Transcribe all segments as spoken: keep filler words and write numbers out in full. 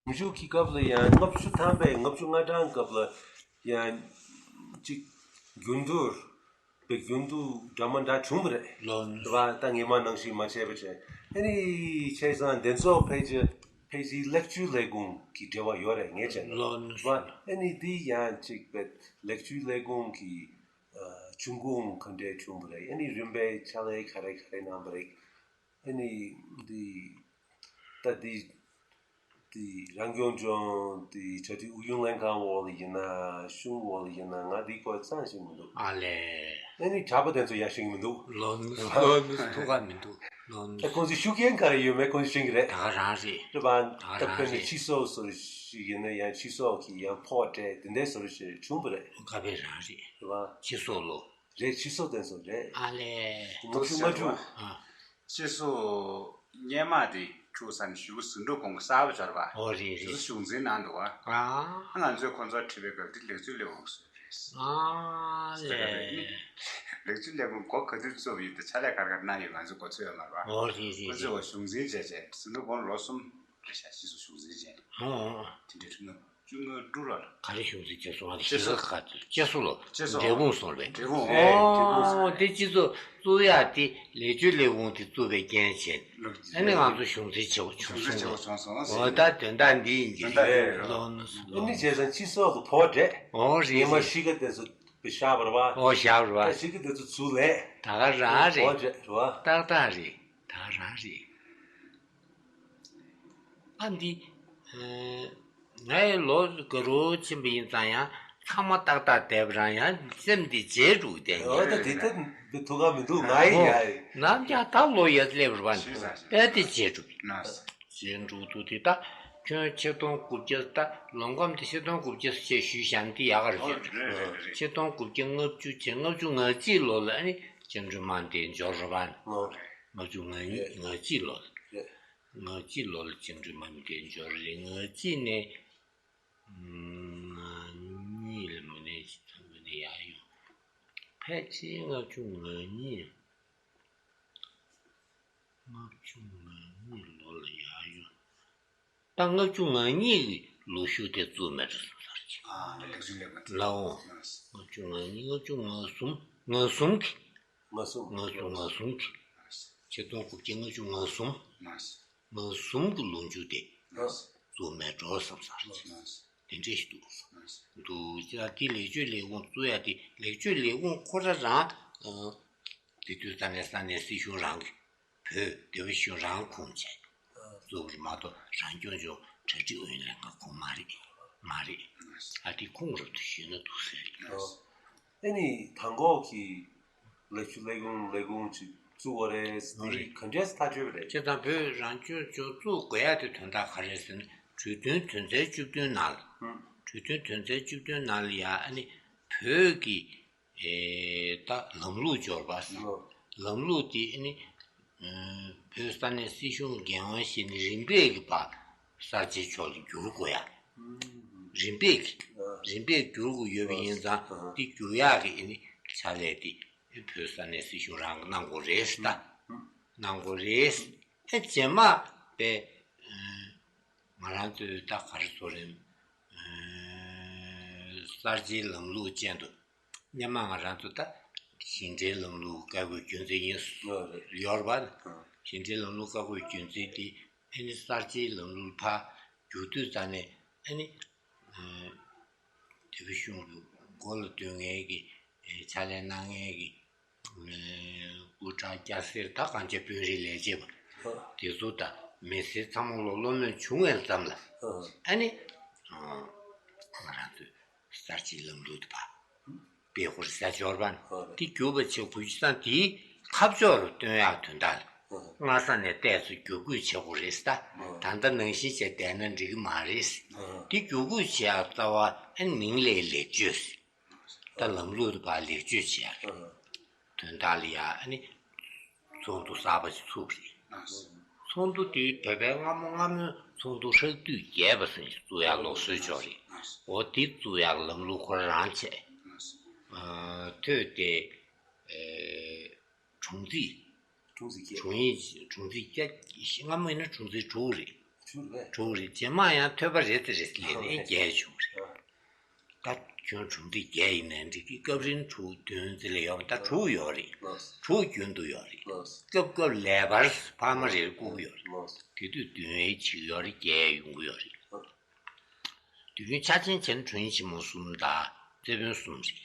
ཉིན་ཞུགས་ཀྱི་སྐབས་ལ་ཡང་ལྔ་བཅུ་ཐམ་པའི་ལྔ་བཅུ་ང་གྲངས་སྐབས་ལ་ཡང་ཅིག་རྒྱུན་དུ་བའི་རྒྱུན་དུ་འདྲ་མ་འདྲ་བྱུང་བ་རེད། ལོ་ནི་རེད་བ། ད་ངེས་མ་ནང་བཞིན་མ་བྱས་པ་བྱས། ཨ་ནི་བྱས་ཙང་དེ་ཚོ་ཕལ་ཆེར་ཕལ་ཆེར་ལེགས་བཅོས་ལས་ཁུངས་ཀྱི་འབྲེལ་བ་ཡོད་རེད་ངས་བྱས་ན། ལོ་ནི་རེད་བ། ཨ་ནི་འདི་ཡང་ཅིག་པའི་ལེགས་བཅོས་ལས་ཁུངས་ཀྱི་ཨ་ཆུང་ཁུངས་ག་འདྲས་བྱུང་བ་རེད། ཨ་ནི་རིམ་པས་ཕྱག་ལས་ག་རེ་ག་རེ་གནང་བ་རེད། ཨ་ནི་འདི་ད་འདི་འདི་རང་སྐྱོང་ལྗོངས་འདི་གྲ་སྒྲིག་ཨུ་ཡོན་ལྷན་ཁང་འོག་ལ་ཡིན་ན་གཞུང་འོག་ལ་ཡིན་ན་ང་འདི་སྐོར་ཙང་ཤེས་མི་འདུག་ཨ་ལས། ཨ་ནི་གྲྭ་པ་དེ་ཚོ་ཡང་ཤེས་ཀྱི་མི་འདུག་ལོ་ནི་ལོ་ནི་ཐུགས་ཁག་མི་འདུག་ལོ་ནི། ད་ཁོང་ཚོས་ཤུགས་རྐྱེན་ག་རེ་ཡོད་མེད་ཁོང་ཚོས་ཤེས་ཀྱི་རེད། ད་ག་རང་རེད། རེད་པ། ད་ག་ད་རང་དཔེར་ན་རེད། སྤྱི་ཚོགས་སོ་རེ་ཞིག་ཡིན་ན་ཡང་སྤྱི་ཚོགས་ཀྱི་ཡང་ཕོགས་སྤྲད་དེ་འདྲའི་སོ་རེ་ཞིག་བྱུང་བ་རེད། ག་པའི་རང་རེད། རེད་པ། སྤྱི་ཚོགས་ལོ། རེད། སྤྱི་ཚོགས་དེ་ཚོ་རེད། ཨ་ལས། ལྔ་བཅུ་ང་དྲུག་ཨ། སྤྱི་ཚོགས་སྔོན་མ་དེ་འཁྲུག་ས་ནས་ཞུ་ཟིང་འཁྲུག་གོང་གི་གསར་པ་འབྱོར་བ། ཨོ་རེད་དེ་རེད། ཚོ་གཞུང་འཛིན་གནང་འདུག་བ། ཨ། ང་ཚོས་ཁོ་ཚོར་དྲིས་པའི་སྐབས་དེ་ལེགས་བཅོས་ལས་ཁུངས་སུ་རེད། ཨ་ཟེར་ག་རེད། ལས། ལེགས་བཅོས་ལས་ཁུངས་འགོ་ག་དུས་བཙུགས་ཡོད་དེ་ཕྱག་ལས་ག་རེ་ག་རེ་གནང་ཡོད་ང་ཚོས་གོ་ཚོད་ཡོད་མ་རེད་བ། ཨོ་རེད་རེད་ཁོ་ཚོས་རེད། གཞུང་འཛིན་བྱས་བྱས་ཟིང་འཁྲུག་གོང་ལོ་གསུམ་རེད་ཤག་སྤྱི་ཚོགས་གཞུང་འཛིན་བྱས། ཨོ་ཨོ། དེ་འདྲའི་ཁྲིམས་ནང་བཅུ་ལྔ་དྲུག་ལ། ག་རེ་གཞུང་འཛིན་བྱས་སོང་ཨ། སྤྱི་ཚོགས་ག་སྤྱི་ཚོགས་ལོ། སྤྱི་ཚོགས་འབྲས་སྤུངས་སོང་རེད། འབྲས་སྤུངས། ཨོ་དེ་སྤྱི་ཚོགས་བཙུགས་ཡག་དེ་ལས་བཅོས་ལས་ཁུངས་དེ་བཙུགས་པའི་རྐྱེན་བྱས། ཨ་ནི་ང་ཚོ་གཞུང་འཛིན་བྱེད་དགོས་བྱུང་སོང་རེད། འོ་ད་དོན་དག་འདི་ཡིན་གྱི་རེད། ལོ་ནི་སུ་ཨ་ནི་བྱས་ཙང་སྤྱི་ཚོགས་ཀྱི་ཕོ་འདྲེ། ཨོ་རེད་ཉི་མ་རེད། ཤི་ཀ་དེ་ཚོ་བཤགས་པ་རེད་བ། ཨོ་བཤགས་པ་རེད་བ། ད་ཤི་ཀ་དེ་ཚོ་ཚུར་ལས། ད་ག་རང་རེད། ཕོ་འདྲེ་རེད་བ། ཏག་ཏག་རེད། ད་ག་རང་རེད། ཨ་འདི། ཨ། ངའི་ལོ་དགའ་རོ་ཕྱིན་པ་ཡིན་ཙང་ཡང་ཚང་མ་ཏག་ཏག་བསྡད་པ་རང་ཡང་སེམས་འདི་བརྗེད་འགྲོ་བསྡད་ཡོད། འོ་ད་དེ་ལྟ་འདི་ཐུག་ག་མི་འདུག་ང་ཡི་ཡ་ཡི། ནམ་རྒྱག་ད་ལོ་ཡར་སླེབས་རེད་བ། ཨེ་དེ་བརྗེད་འགྲོ་བརྗེད་འགྲོ་འདུག་དེ་ད་ཁྱོད་ཆིག་སྟོང་དགུ་བརྒྱ་ད་ལོ་ཁམས་དེ་ཆིག་སྟོང་དགུ་བརྒྱ་ཞེས་ཞུས་བཞག་འདི་ཡག་ག་རེད། ཆིག་སྟོང་དགུ་བརྒྱ་ལྔ་བཅུ་བྱས་ལྔ་བཅུ་ང་གཅིག་ལོ་ལ་ཨ་ནི་བཅིངས་འགྲོལ་མ་འདི་འབྱོར་རེད་བ། ལྔ་བཅུ་ང་གཉིས་ང་གཅིག་ལོ་ལ། ང་གཅིག་ལོ་ལ་བཅིངས་འགྲོལ་མ་འདི་འབྱོར་རེད། ང་གཅིག་ནས་ང་གཉིས་ལ་མ་ནས་ཅི་ཐམ་པ་ནས་ཡར་ཡོང་། ཕལ་ཆེར་ལྔ་བཅུ་ང་གཉིས། ལྔ་བཅུ་ང་གཉིས་ལོ་ལ་ཡར་ཡོང་། ད་ལྔ་བཅུ་ང་གཉིས་ཀྱི་ལོ་ཤུགས་དེ་བཙུགས་མེད་འགྲོ་སོང་ཟེར་གྱི། ཨ་ལེགས་ཤོས་ལེགས་པ། ལའོ། ལྔ་བཅུ་ང་གཉིས་ལྔ་བཅུ་ང་གསུམ་ང་གསུམ་གྱི། ང་གསུམ་ང་གསུམ་ང་གསུམ་གྱི། ཆིག་སྟོང་དགུ་བརྒྱ་ལྔ་བཅུ་ང་གསུམ། ང་གསུམ་གྱི་ལོ་མཇུག་དེ་གཙོ་མེད་འགྲོ་བསམ་ས་རེད། དེ་འདྲས་ཞིག་འདུག་འདུག་ཅག་དེ་ལེགས་བཅོས་ལས་ཁུངས་བཙུགས་ཡ་དེ་ལེགས་བཅོས་ལས་ཁུངས་ཁོ་རང་རང་དེ་དུས་ས་གནས་ས་གནས་སྲིད་གཞུང་རང་གི་བོད་སྡེ་པ་གཞུང་རང་ཁོངས་བྱས་བཙུགས་པ་རེད་མ་གཏོགས་རང་སྐྱོང་ལྗོངས་གྲ་སྒྲིག་ཨུ་ཡོན་ལྷན་ཁང་ཁོངས་མ་རེད། མ་རེད། ཨ་དེ་ཁུངས་རུབ་ཏུ་ཞུས་ན་འདུག་ཟེར། ཨེ་ནི་དང་གོ་གི་ལས་བྱེད་ལས་ཁུངས་ལས་ཁུངས་ཅིག་བཙུགས་པ་རེད། འདི་ག་འདྲས་ཐག་གཅོད་པ་རེད། བྱས་ཙང་བོད་རང་སྐྱོང་ལྗོངས་བཙུགས་དགོས་ཡ་དེ་དོན་དག་ག་རེ་ཟེར་ན་གྲོས་མཐུན་དོན་ཚན་བཅུ་བདུན་ནང་ལ། གྲོས་མཐུན་དོན་ཚན་བཅུ་བདུན་ནང་ལ་ཡ་ཨ་ནི་བོད་ཀྱི་ཨེ་ད་ལམ་ལུགས་འབྱོར་པ། ལམ་ལུགས་དེ་ཨ་ནི་བོད་ས་གནས་སྲིད་གཞུང་འགན་དབང་བཞེས་ནས་རིམ་པས་ཀྱི་བར་གསར་བརྗེའི་ཕྱོགས་ལ་བསྒྱུར་དགོས་ཡ། རིམ་པས་ཀྱི་རིམ་པས་བསྒྱུར་དགོས་ཡོད་པ་ཡིན་ཙང་འདི་བསྒྱུར་ཡག་གི་ཨ་ནི་ཕྱག་ལས་དེ། བོད་ས་གནས་སྲིད་གཞུང་རང་གིས་གནང་དགོས་རེད་ཟེར་ད། གནང་དགོས་རེད། ཨེ་རྗེས་མ་པས་ང་རང་ཚོའི་ད་ག་རེ་ཟེར་རེད། གསར་བརྗེའི་ལམ་ལུགས་ཅན་དུ་སྔོན་མ་ང་རང་ཚོ་ད་ཞིང་བྲན་ལམ་ལུགས་བཀའ་བཀོད་རྒྱུད་འཛིན་ཡིན་ཡོད་རེད་པ། ཞིང་བྲན་ལམ་ལུགས་བཀའ་བཀོད་རྒྱུད་འཛིན་དེ་ཨེ་ནི་གསར་བརྗེའི་ལམ་ལུགས་ཕར་བསྒྱུར་དུས་ཙ་ནས་ཨེ་ནི། དེ་བའི་གཞུང་གི་མགོ་ལ་སྡོད་མཁན་གྱི་ཕྱག་ལས་གནང་མཁན་གྱི་སྐུ་དྲག་སྐྱ་སེར་ད་གང་ཆེ་དཔོན་རིགས་ལས་བྱེད་པ་དེ་ཚོ་དང་མི་སེར་ཚང་མ་ལོ་སློབ་མོས་བྱུང་བའི་མཚམས་ལ་ཨ་ནི་ང་རང་ཚོའི་གསར་བརྗེའི་ལམ་ལུགས་དེ་ཕར་སྤེལ་དགོས་རེད་ཟེར་འབྱོར་པ་ནི་དེ་བསྒྱུར་བ་བྱེད་དགོས་ཀྱི་ཙང་དེའི་ཁ་ཕྱོགས་ལ་སྟོན་ཡག་དོན་དག་ལ་སྔ་ས་ནས་ཏོག་ཙམ་བསྒྱུར་བཀོད་བྱེད་དགོས་རེད་ཟེར། ད་ལྟ་ནང་བཞིན་བྱས་བསྡད་ན་འགྲིག་གི་མ་རེད། དེ་བསྒྱུར་བཀོད་བྱེད་ཡག་རྩ་བ་ཨ་ནི་མིང་ལས་ལེགས་བཅོས། ད་ལམ་ལུགས་དེ་ཕར་ལེགས་བཅོས་བྱེད་ཡག་དོན་དག་ལ་ཡ་ཨ་ནི་ཚོགས་འདུ་གསར་པ་ཞིག་ཚུགས་པ་རེད། ཚོགས་འདུ་དེ་བོད་པའི་སྔ་མོ་སྔ་མོའི་ཚོགས་འདུ་ཧྲག་བསྡུས་རྒྱས་པ་ཟེར་ཞིག་བཙུགས་ཡག་ལུགས་སྲོལ་ཅིག་ཡོད་རེད། འོ་དེ་བཙུགས་ཡག་ལམ་ལུགས་ཁོ་རང་བྱས། ཐོས་ཏེ། གྲོང་ཚིག་གྲོང་ཚིག་བརྒྱད། གྲོང་ཡིག་གྲོང་ཚིག་བརྒྱད། སྔ་མོ་ཡིན་ན་གྲོང་ཚིག་དྲུག་རེད། དྲུག་རེད། རྗེས་མ་ཡང་ཐོས་པ་རེ་ཙམ་རེ་ཙམ་ལེན་ནས་བརྒྱད་བྱུང་རེད། ད་ཁྱོད་དྲུག་འདི་བརྒྱད་ཡིན་ནའི་འགྲིག་གི། སྐབས་རིང་དྲུག་བདུན་ཙམ་ལས་ཡོད་པ། ད་དྲུག་ཡོད་རེད། དྲུག་རྒྱུན་དུ་ཡོད་རེད། སྐབས་སྐབས་ལེགས་པར་ཕ་མ་རེར་བསྐུར་གྱི་ཡོད་རེད། དེ་དུས་བདུན་ཡས་གཅིག་ཡོད་རེད། བརྒྱད་ཡས་ཡོང་གི་ཡོད་རེད། དུས་རྒྱུན་ཆ་ཆེན་བྱས་ན་དྲུང་ཡིག་ཆེན་མོ་གསུམ་དང་རྩེ་དཔོན་གསུམ་རེད།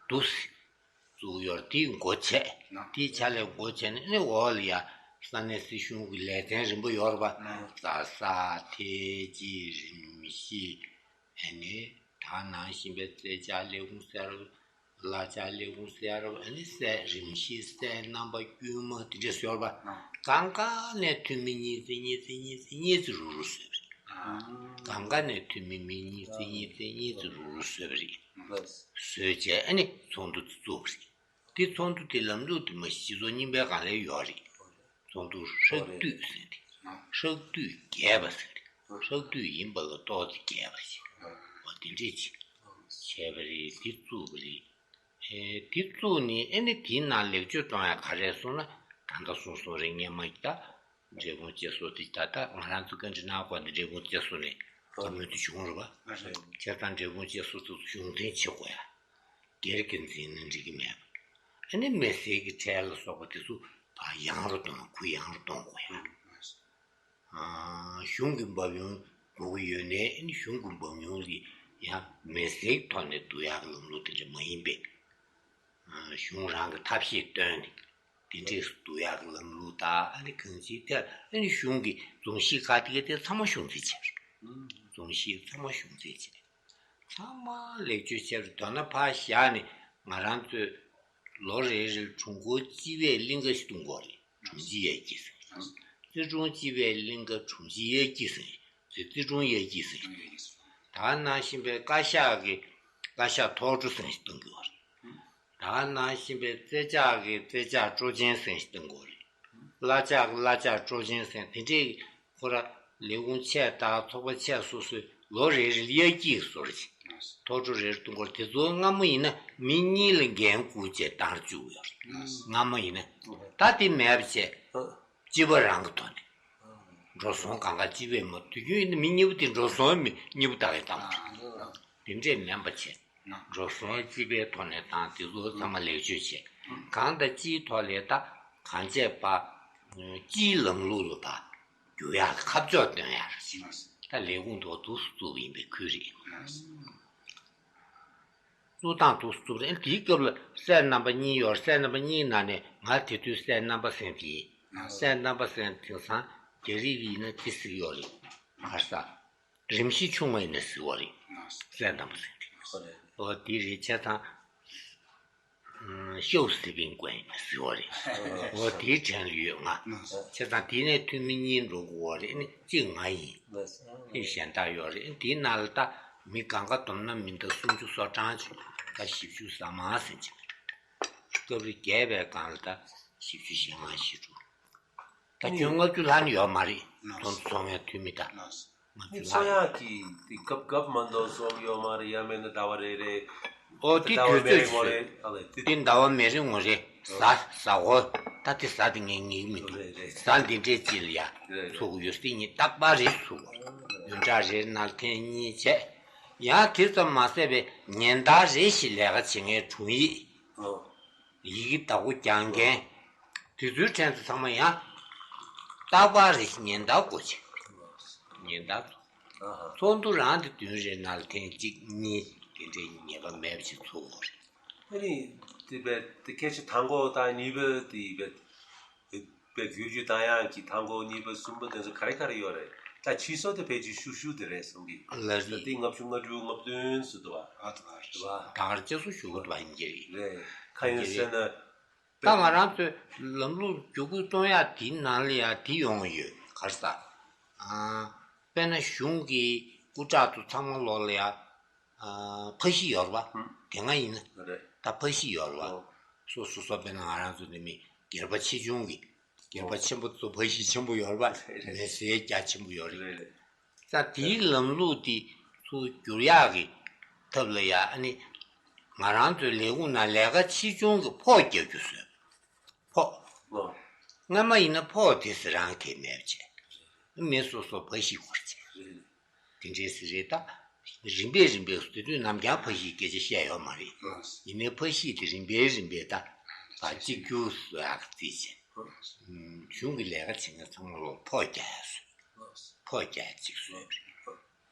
འདུག་སེ་བཙུགས་ཡོད་རེད། དེའི་སྒོ་ཕྱེ། དེའི་ཕྱག་ལས་སྒོ་ཕྱེ་ནས་ཨ་ནི་འོག་ལ་ཡ་ས་གནས་སྲིད་གཞུང་གི་ལས་ཚན་རིམ་པ་ཡོད་རེད་པ། རྡ་ས། ཐེ་ཅི། རིམ་བཞི། ཨ་ནི་ད་ནང་བཞིན་པའི་རྩེ་ལྕགས་ལས་ཁུངས་ཟེར་བ། གླ་ཆ་ལས་ཁུངས་ཟེར་བ། ཨ་ནི་སྲས་རིམ་བཞི། སྲས་རྣམ་པ་དཀྱུས་མ། དེ་འདྲས་ཡོད་རེད་པ། གང་ག་ནས་འཐུས་མི་གཉིས་ཙམ་གཉིས་ཙམ་གཉིས་ཙམ་གཉིས་ཙམ་རུག་རུག་བཟོས་པ་རེད། གང་ག་ནས་འཐུས་མི་མི་གཉིས་ཙམ་གཉིས་ཙམ་གཉིས་ཙམ་རུག་རུག་བཟོས་པ་རེད། བཟོས་བྱས་ཨ་ནི་ཚོགས་འདུ་དེ་བཙུགས་པ་རེད། དེ་ཚོགས་འདུ་དེ་ལམ་ལུགས་དེ་མ་གཞི་སྤྱི་ཚོགས་རྙིང་པའི་སྒང་ལ་ཡོད་རེད། ཚོགས་འདུ་ཧྲག་བསྡུས་ཟེར་ཏེ། ཧྲག་བསྡུས་རྒྱས་པ་ཟེར་ཏེ། ཧྲག་བསྡུས་ཡིན་པ་ལ་ཏོག་ཙམ་རྒྱས་པ་ཞིག་འོ་དེ་འདྲས་ཅིག་བྱས་པ་རེད། དེ་བཙུགས་པ་རེད། ཨེ་དེ་བཙུགས་ནས་ཨ་ནི་དེའི་ནང་ལེགས་བཅོས་གཏོང་ཡ་ག་རེ་སོང་ན། ད་ལྟ་གསུངས་སོང་རེད། སྔས་མ་ད་འབྲས་སྤུངས་བཅད་གསོ་དེ། ད་ལྟ་ང་རང་ཚོ་བཀའ་འདྲི་གནང་བ་འདི་འབྲས་སྤུངས་བཅད་གསོ་ནས་བཀའ་མོལ་དུ་བྱུང་རེད་པ། བྱས་ཙང་འབྲས་སྤུངས་བཅད་གསོ་དེ་ཚོ་གཞུང་འཛིན་བྱེད་དགོས་ཡ། སྒེར་གྱི་འཛིན་ན་འགྲིག་གི་མེད་པ། ཨ་ནི་མི་སེར་གྱི་ཁྲལ་ལ་སོགས་པ་དེ་ཚོ་ཕར་ཡང་རུ་གཏོང་། གུ་ཡངས་རུ་གཏོང་དགོས་ཡ། གཞུང་གི་འབབ་ཡོང་དགོས་ཀྱི་ཡོད་ནའི་ཨ་ནི་གཞུང་གི་འབབ་ཡོང་དེ་ཡང་མི་སེར་གྱི་ཐོག་ནས་བསྡུ་ཡག་གི་ལམ་ལུགས་དེ་འདྲ་མ་ཡིན་པས། གཞུང་རང་གི་ཐབས་ཤེས་བཏོན་ནས་དེ་འདྲས་བསྡུ་ཡག་གི་ལམ་ལུགས་དང་། ཨ་ནི་གང་ཅིའི་ཐད་ཨ་ནི་གཞུང་གི་རྫོང་གཞིས་ཁག་དེ་ག་དེ་ཚང་མ་གཞུང་འཛིན་བྱས་པ་རེད། རྫོང་གཞིས་ཚང་མ་གཞུང་འཛིན་བྱས། ཚང་མ་ལེགས་བཅོས་བྱས་པ་རེད། མདོར་ན་ཕར་བཞག་ནས་ང་རང་ཚོས་ལོ་རེ་རེར་དྲུང་འཁོར་སྤྱི་པའི་གླིང་ག་ཞིག་གཏོང་དགོས་རེད། དྲུང་ཆེ་ཡར་རྒྱས་ཟེར། རྩེ་དྲུང་སྤྱི་པའི་གླིང་ག་དྲུང་ཆེ་ཡར་རྒྱས་ཟེར། རྩེ་རྩེ་དྲུང་ཡར་རྒྱས་ཟེར། ད་ནང་བཞིན་པའི་བཀའ་ཤག་གི་བཀའ་ཤག་ཐོག་གྲོལ་ཟེར་ཞིག་གཏོང་གི་ཡོད་རེད། ད་ནང་བཞིན་པའི་རྩེ་ལྕགས་ཀྱི་རྩེ་ལྕགས་སྤྲོ་ཆེན་ཟེར་ཞིག་གཏོང་གི་ཡོད་རེད། གླ་ལྕགས་ཀྱི་གླ་ལྕགས་སྤྲོ་ཆེན་ཟེར། དེ་འདྲའི་ཁོ་ར་ལས་ཁུངས་ཆེ་དང་ཚོགས་པ་ཆེ་སོ་སོས་ལོ་རེ་རེ་ལ་ཡར་རྒྱས་བཟོ་རེ་བྱེད། ཐོག་གྲོལ་རེ་རེ་གཏོང་གི་ཡོད་རེད། དེ་ཚོ་སྔ་མོ་ཡིན་ན་མི་གཉིས་ལ་འགན་བསྐུར་བྱས་བཏང་བཅུག་ཡོད་རེད། སྔ་མོ་ཡིན་ན། ད་དེ་མེད་པ་བྱས། སྤྱི་པ་རང་གི་ཐོག་ནས། འགྲོ་སོང་གང་ག་སྤྱི་པས་མ། དུས་རྒྱུན་ཡིན་ན་མི་གཉིས་པོ་དེ་འགྲོ་སོང་མི་གཉིས་པོ་ད་གའི་བཏང་བ་རེད། དེ་འདྲས་མིན་པ་བྱས། འགྲོ་སོང་སྤྱི་པའི་ཐོག་ནས་བཏང་། དེ་ཚོ་ཚང་མ་ལེགས་བཅོས་བྱས། གང་ལྟར་སྤྱིའི་ཐོག་ལས་ད་གང་བྱས་པ། སྤྱིའི་ལམ་ལུགས་ལ་ད་འགྱུར་ཡག་གི་ཁ་ཕྱོགས་སྟོན་ཡག་རེད། ད་ལས་ཁུངས་དེ་འདུག་སེ་བཙུགས་པ་ཡིན་པའི་ཁུལ་རེད། བཙུགས་སྟངས་འདུག་སེ་བཙུགས་རེད། དེའི་སྐབས་ལ་སྲས་རྣམ་པ་གཉིས་ཡོད་རེད། སྲས་རྣམ་པ་གཉིས་ནང་ནས་ང་དེ་དུས་སྲས་རྣམ་པ་ཟེར་དེ་ཡིན། སྲས་རྣམ་པ་ཟེར་དེང་སང་རྒྱ་རིགས་ཡིན་ན་དེ་ཟེར་གྱི་ཡོད་རེད། ག་རེ་ཟ། རིམ་བཞི་ཆུང་མ་ཡིན་ན་ཟེར་བ་རེད། སྲས་རྣམ་པ་ཟེར་དེ། འོ་དེ་རེད། བྱས་ཙང་ཤའུ་སི་པིན་ཀོན་ཡིན་ན་ཟེར་བ་རེད། འོ་དེའི་དྲན་ལ་ཡོད་ང་། བྱས་ཙང་དེ་ནས་འཐུས་མི་གཉིས་འགྲོ་དགོས་བ་རེད། ཨ་ནི་གཅིག་ང་ཡིན། ཨ་ནི་གཞན་དག་ཡོད་རེད། ཨ་ནི་དེའི་ནང་ལ་ད་མི་གང་ག་བསྡོམས་ན་མི་ཟླ་སུམ་ཅུ་སོ་གྲངས་ཅིག་ད་བཞི་བཅུ་ཟ་མ་ཟིན་ཅིག་སྐབས་རེ་བརྒྱད་པའི་སྒང་ལ་ད་བཞི་བཅུ་ཞེ་ལྔ་བཞི་དྲུག་ད་ཁྱོན་ལྔ་བཅུ་ལྷག་ནི་ཡོད་མ་རེད། ཚོགས་འདུ་ཚོགས་མཁན་འཐུས་མི་ད། ལགས་སོ། ང་ཚོ་ཚོགས་ཡག་གི་དེ་སྐབས་སྐབས་མ་གཏོགས་ཚོགས་ཡོད་མ་རེད། ཡང་མིན་ན་ཟླ་བ་རེ་རེ། ཨོ་དེ་ཟླ་བ་དུས་མེད་རེ་ཚོད་ངོ་རེ། ཨ་ལས་དེ། དེ་ཟླ་བ་མེད་རེ་ངོ་རེ། གཟའ་གཟའ་འཁོར། ད་དེ་གཟའ་དེ་ངས་ངེས་མི་འདུག་རེད་རེད། གཟའ་འདི་འདྲའི་རྗེས་ལ་ཡ་རེད་རེད། ཚོགས་ཀྱི་ཡོད་སྲིད་ཉིན་རྟག་པར་རེ་ཚོགས་དགོས། བདུན་ཕྲག་རེར་ནང་ཐེངས་གཉིས་བྱས། ཡང་དེ་ཙམ་མ་ཟད་པའི་ཉིན་ལྟར་རེ་བཞིན་ལས་ཀ་བྱེད་མཁན་དྲུང་ཡིག་ཨོ། ཡི་གེ་བདག་པོ་རྒྱག་མཁན། དེ་ཚོའི་ཕྲན་ཚེ་ཚང་མ་ཡང་རྟག་པར་རེ་བཞིན་ཉིན་ལྟར་སྒོ་ཕྱེ། ཉིན་ལྟར་ཚོགས། ཨ་ཧ། ཚོགས་འདུ་རང་དེ་བདུན་རེའི་ནང་ལ་ཐེངས་གཅིག་གཉིས་དེ་འདྲའི་ཉེས་པ་མེད་པ་ཞིག་ཚོགས་དགོས་རེད། ཨ་ནི་དེ་བས་དེ་སྐད་ཆ་དང་པོ་དང་གཉིས་པ་དེ་བས་དེ་བས་བརྒྱུད་རྒྱུ་དང་ཡང་གི་དང་པོ་གཉིས་པ་གསུམ་པ་དེ་ཚོ་ག་རེ་ག་རེ་ཡོད་རེད། ད་ཕྱིས་སུ་དེ་ཕལ་ཆེར་ཤུགས་ཤུགས་དེ་རེད་གསུང་གི། ལགས་རེད། ད་དེ་ལྔ་བཅུ་ང་དྲུག་ལྔ་བདུན་ཟེར་འདུག་བ། ཨ་ད་ལགས་རེད། ད་གར་བཅས་སུ་ཞུ་དགོས་འདུག་བ་ཡིན་གྱི་རེད། རེད། གང་ཡིན་ཟེར་ན། ད་ང་རང་ཚོས་ལམ་ལུགས་བསྒྱུར་བཀོད་གཏོང་ཡག་དེའི་ནང་ལ་ཡང་དེ་ཡོང་གི་ཡོད། ག་རེ་ཟ། ཨ། དཔེར་ན་གཞུང་གི་སྐུ་དྲག་ཚོ་ཚང་མ་ལོག་ལ་ཡ། ཨ། ཕ་གཞིས་ཡོད་རེད་པ། ཧུམ། དེ་སྔ་ཡིན་ན། རེད། ད་ཕ་གཞིས་ཡོད་རེད་པ། ཨོ། སོ་སོ་སོ་དཔེར་ན་ང་རང་ཚོ་འདི་མི་སྒེར་པ་ཆེ་ཆུང་གི། སྒེར་པ་ཆེན་པོ་ཚོ་ཕ་གཞིས་ཆེན་པོ་ཡོད་རེད་པ། རེད་རེད། མི་སེར་རྒྱ་ཆེན་པོ་ཡོད་རེད། རེད་རེད། ད་དེའི་ལམ་ལུགས་དེ་ཚུར་བསྒྱུར་ཡག་གི་ཐབས་ལ་ཡ། ཨ་ནི་ང་རང་ཚོའི་ལས་ཁུངས་ནང་ལས་ཀ་ཆེ་ཆུང་གི་ཕོགས་རྒྱག་རྒྱུ་བཟོས། ཕོགས། ཨོ། སྔ་མ་ཡིན་ན་ཕོགས་དེ་ཟེར་རང་གི་མེད་པ་བྱས། མི་སོ་སོ་ཕ་གཞིས་སྐོར་བྱས། དེ་འདྲའི་ཟེར་རེད་ད། རིམ་པས་རིམ་པས་སུ་དེ་དུས་ནམ་རྒྱང་ཕ་གཞིས་སྐད་ཆ་བཤད་ཡོད་མ་རེད། ཡིན་ནའི་ཕ་གཞིས་དེ་རིམ་པས་རིམ་པས་ད། གཅིག་གྱུར་སུ་ཡག་རྩིས་བྱས། གཞུང་གི་ལས་ཀ་བྱེད་མཁན་ཚང་མ་ལོ་ཕོགས་རྒྱག་ཡ་བཟོས། ཕོགས་རྒྱག་ཡ་གཅིག་བཟོས་པ་རེད།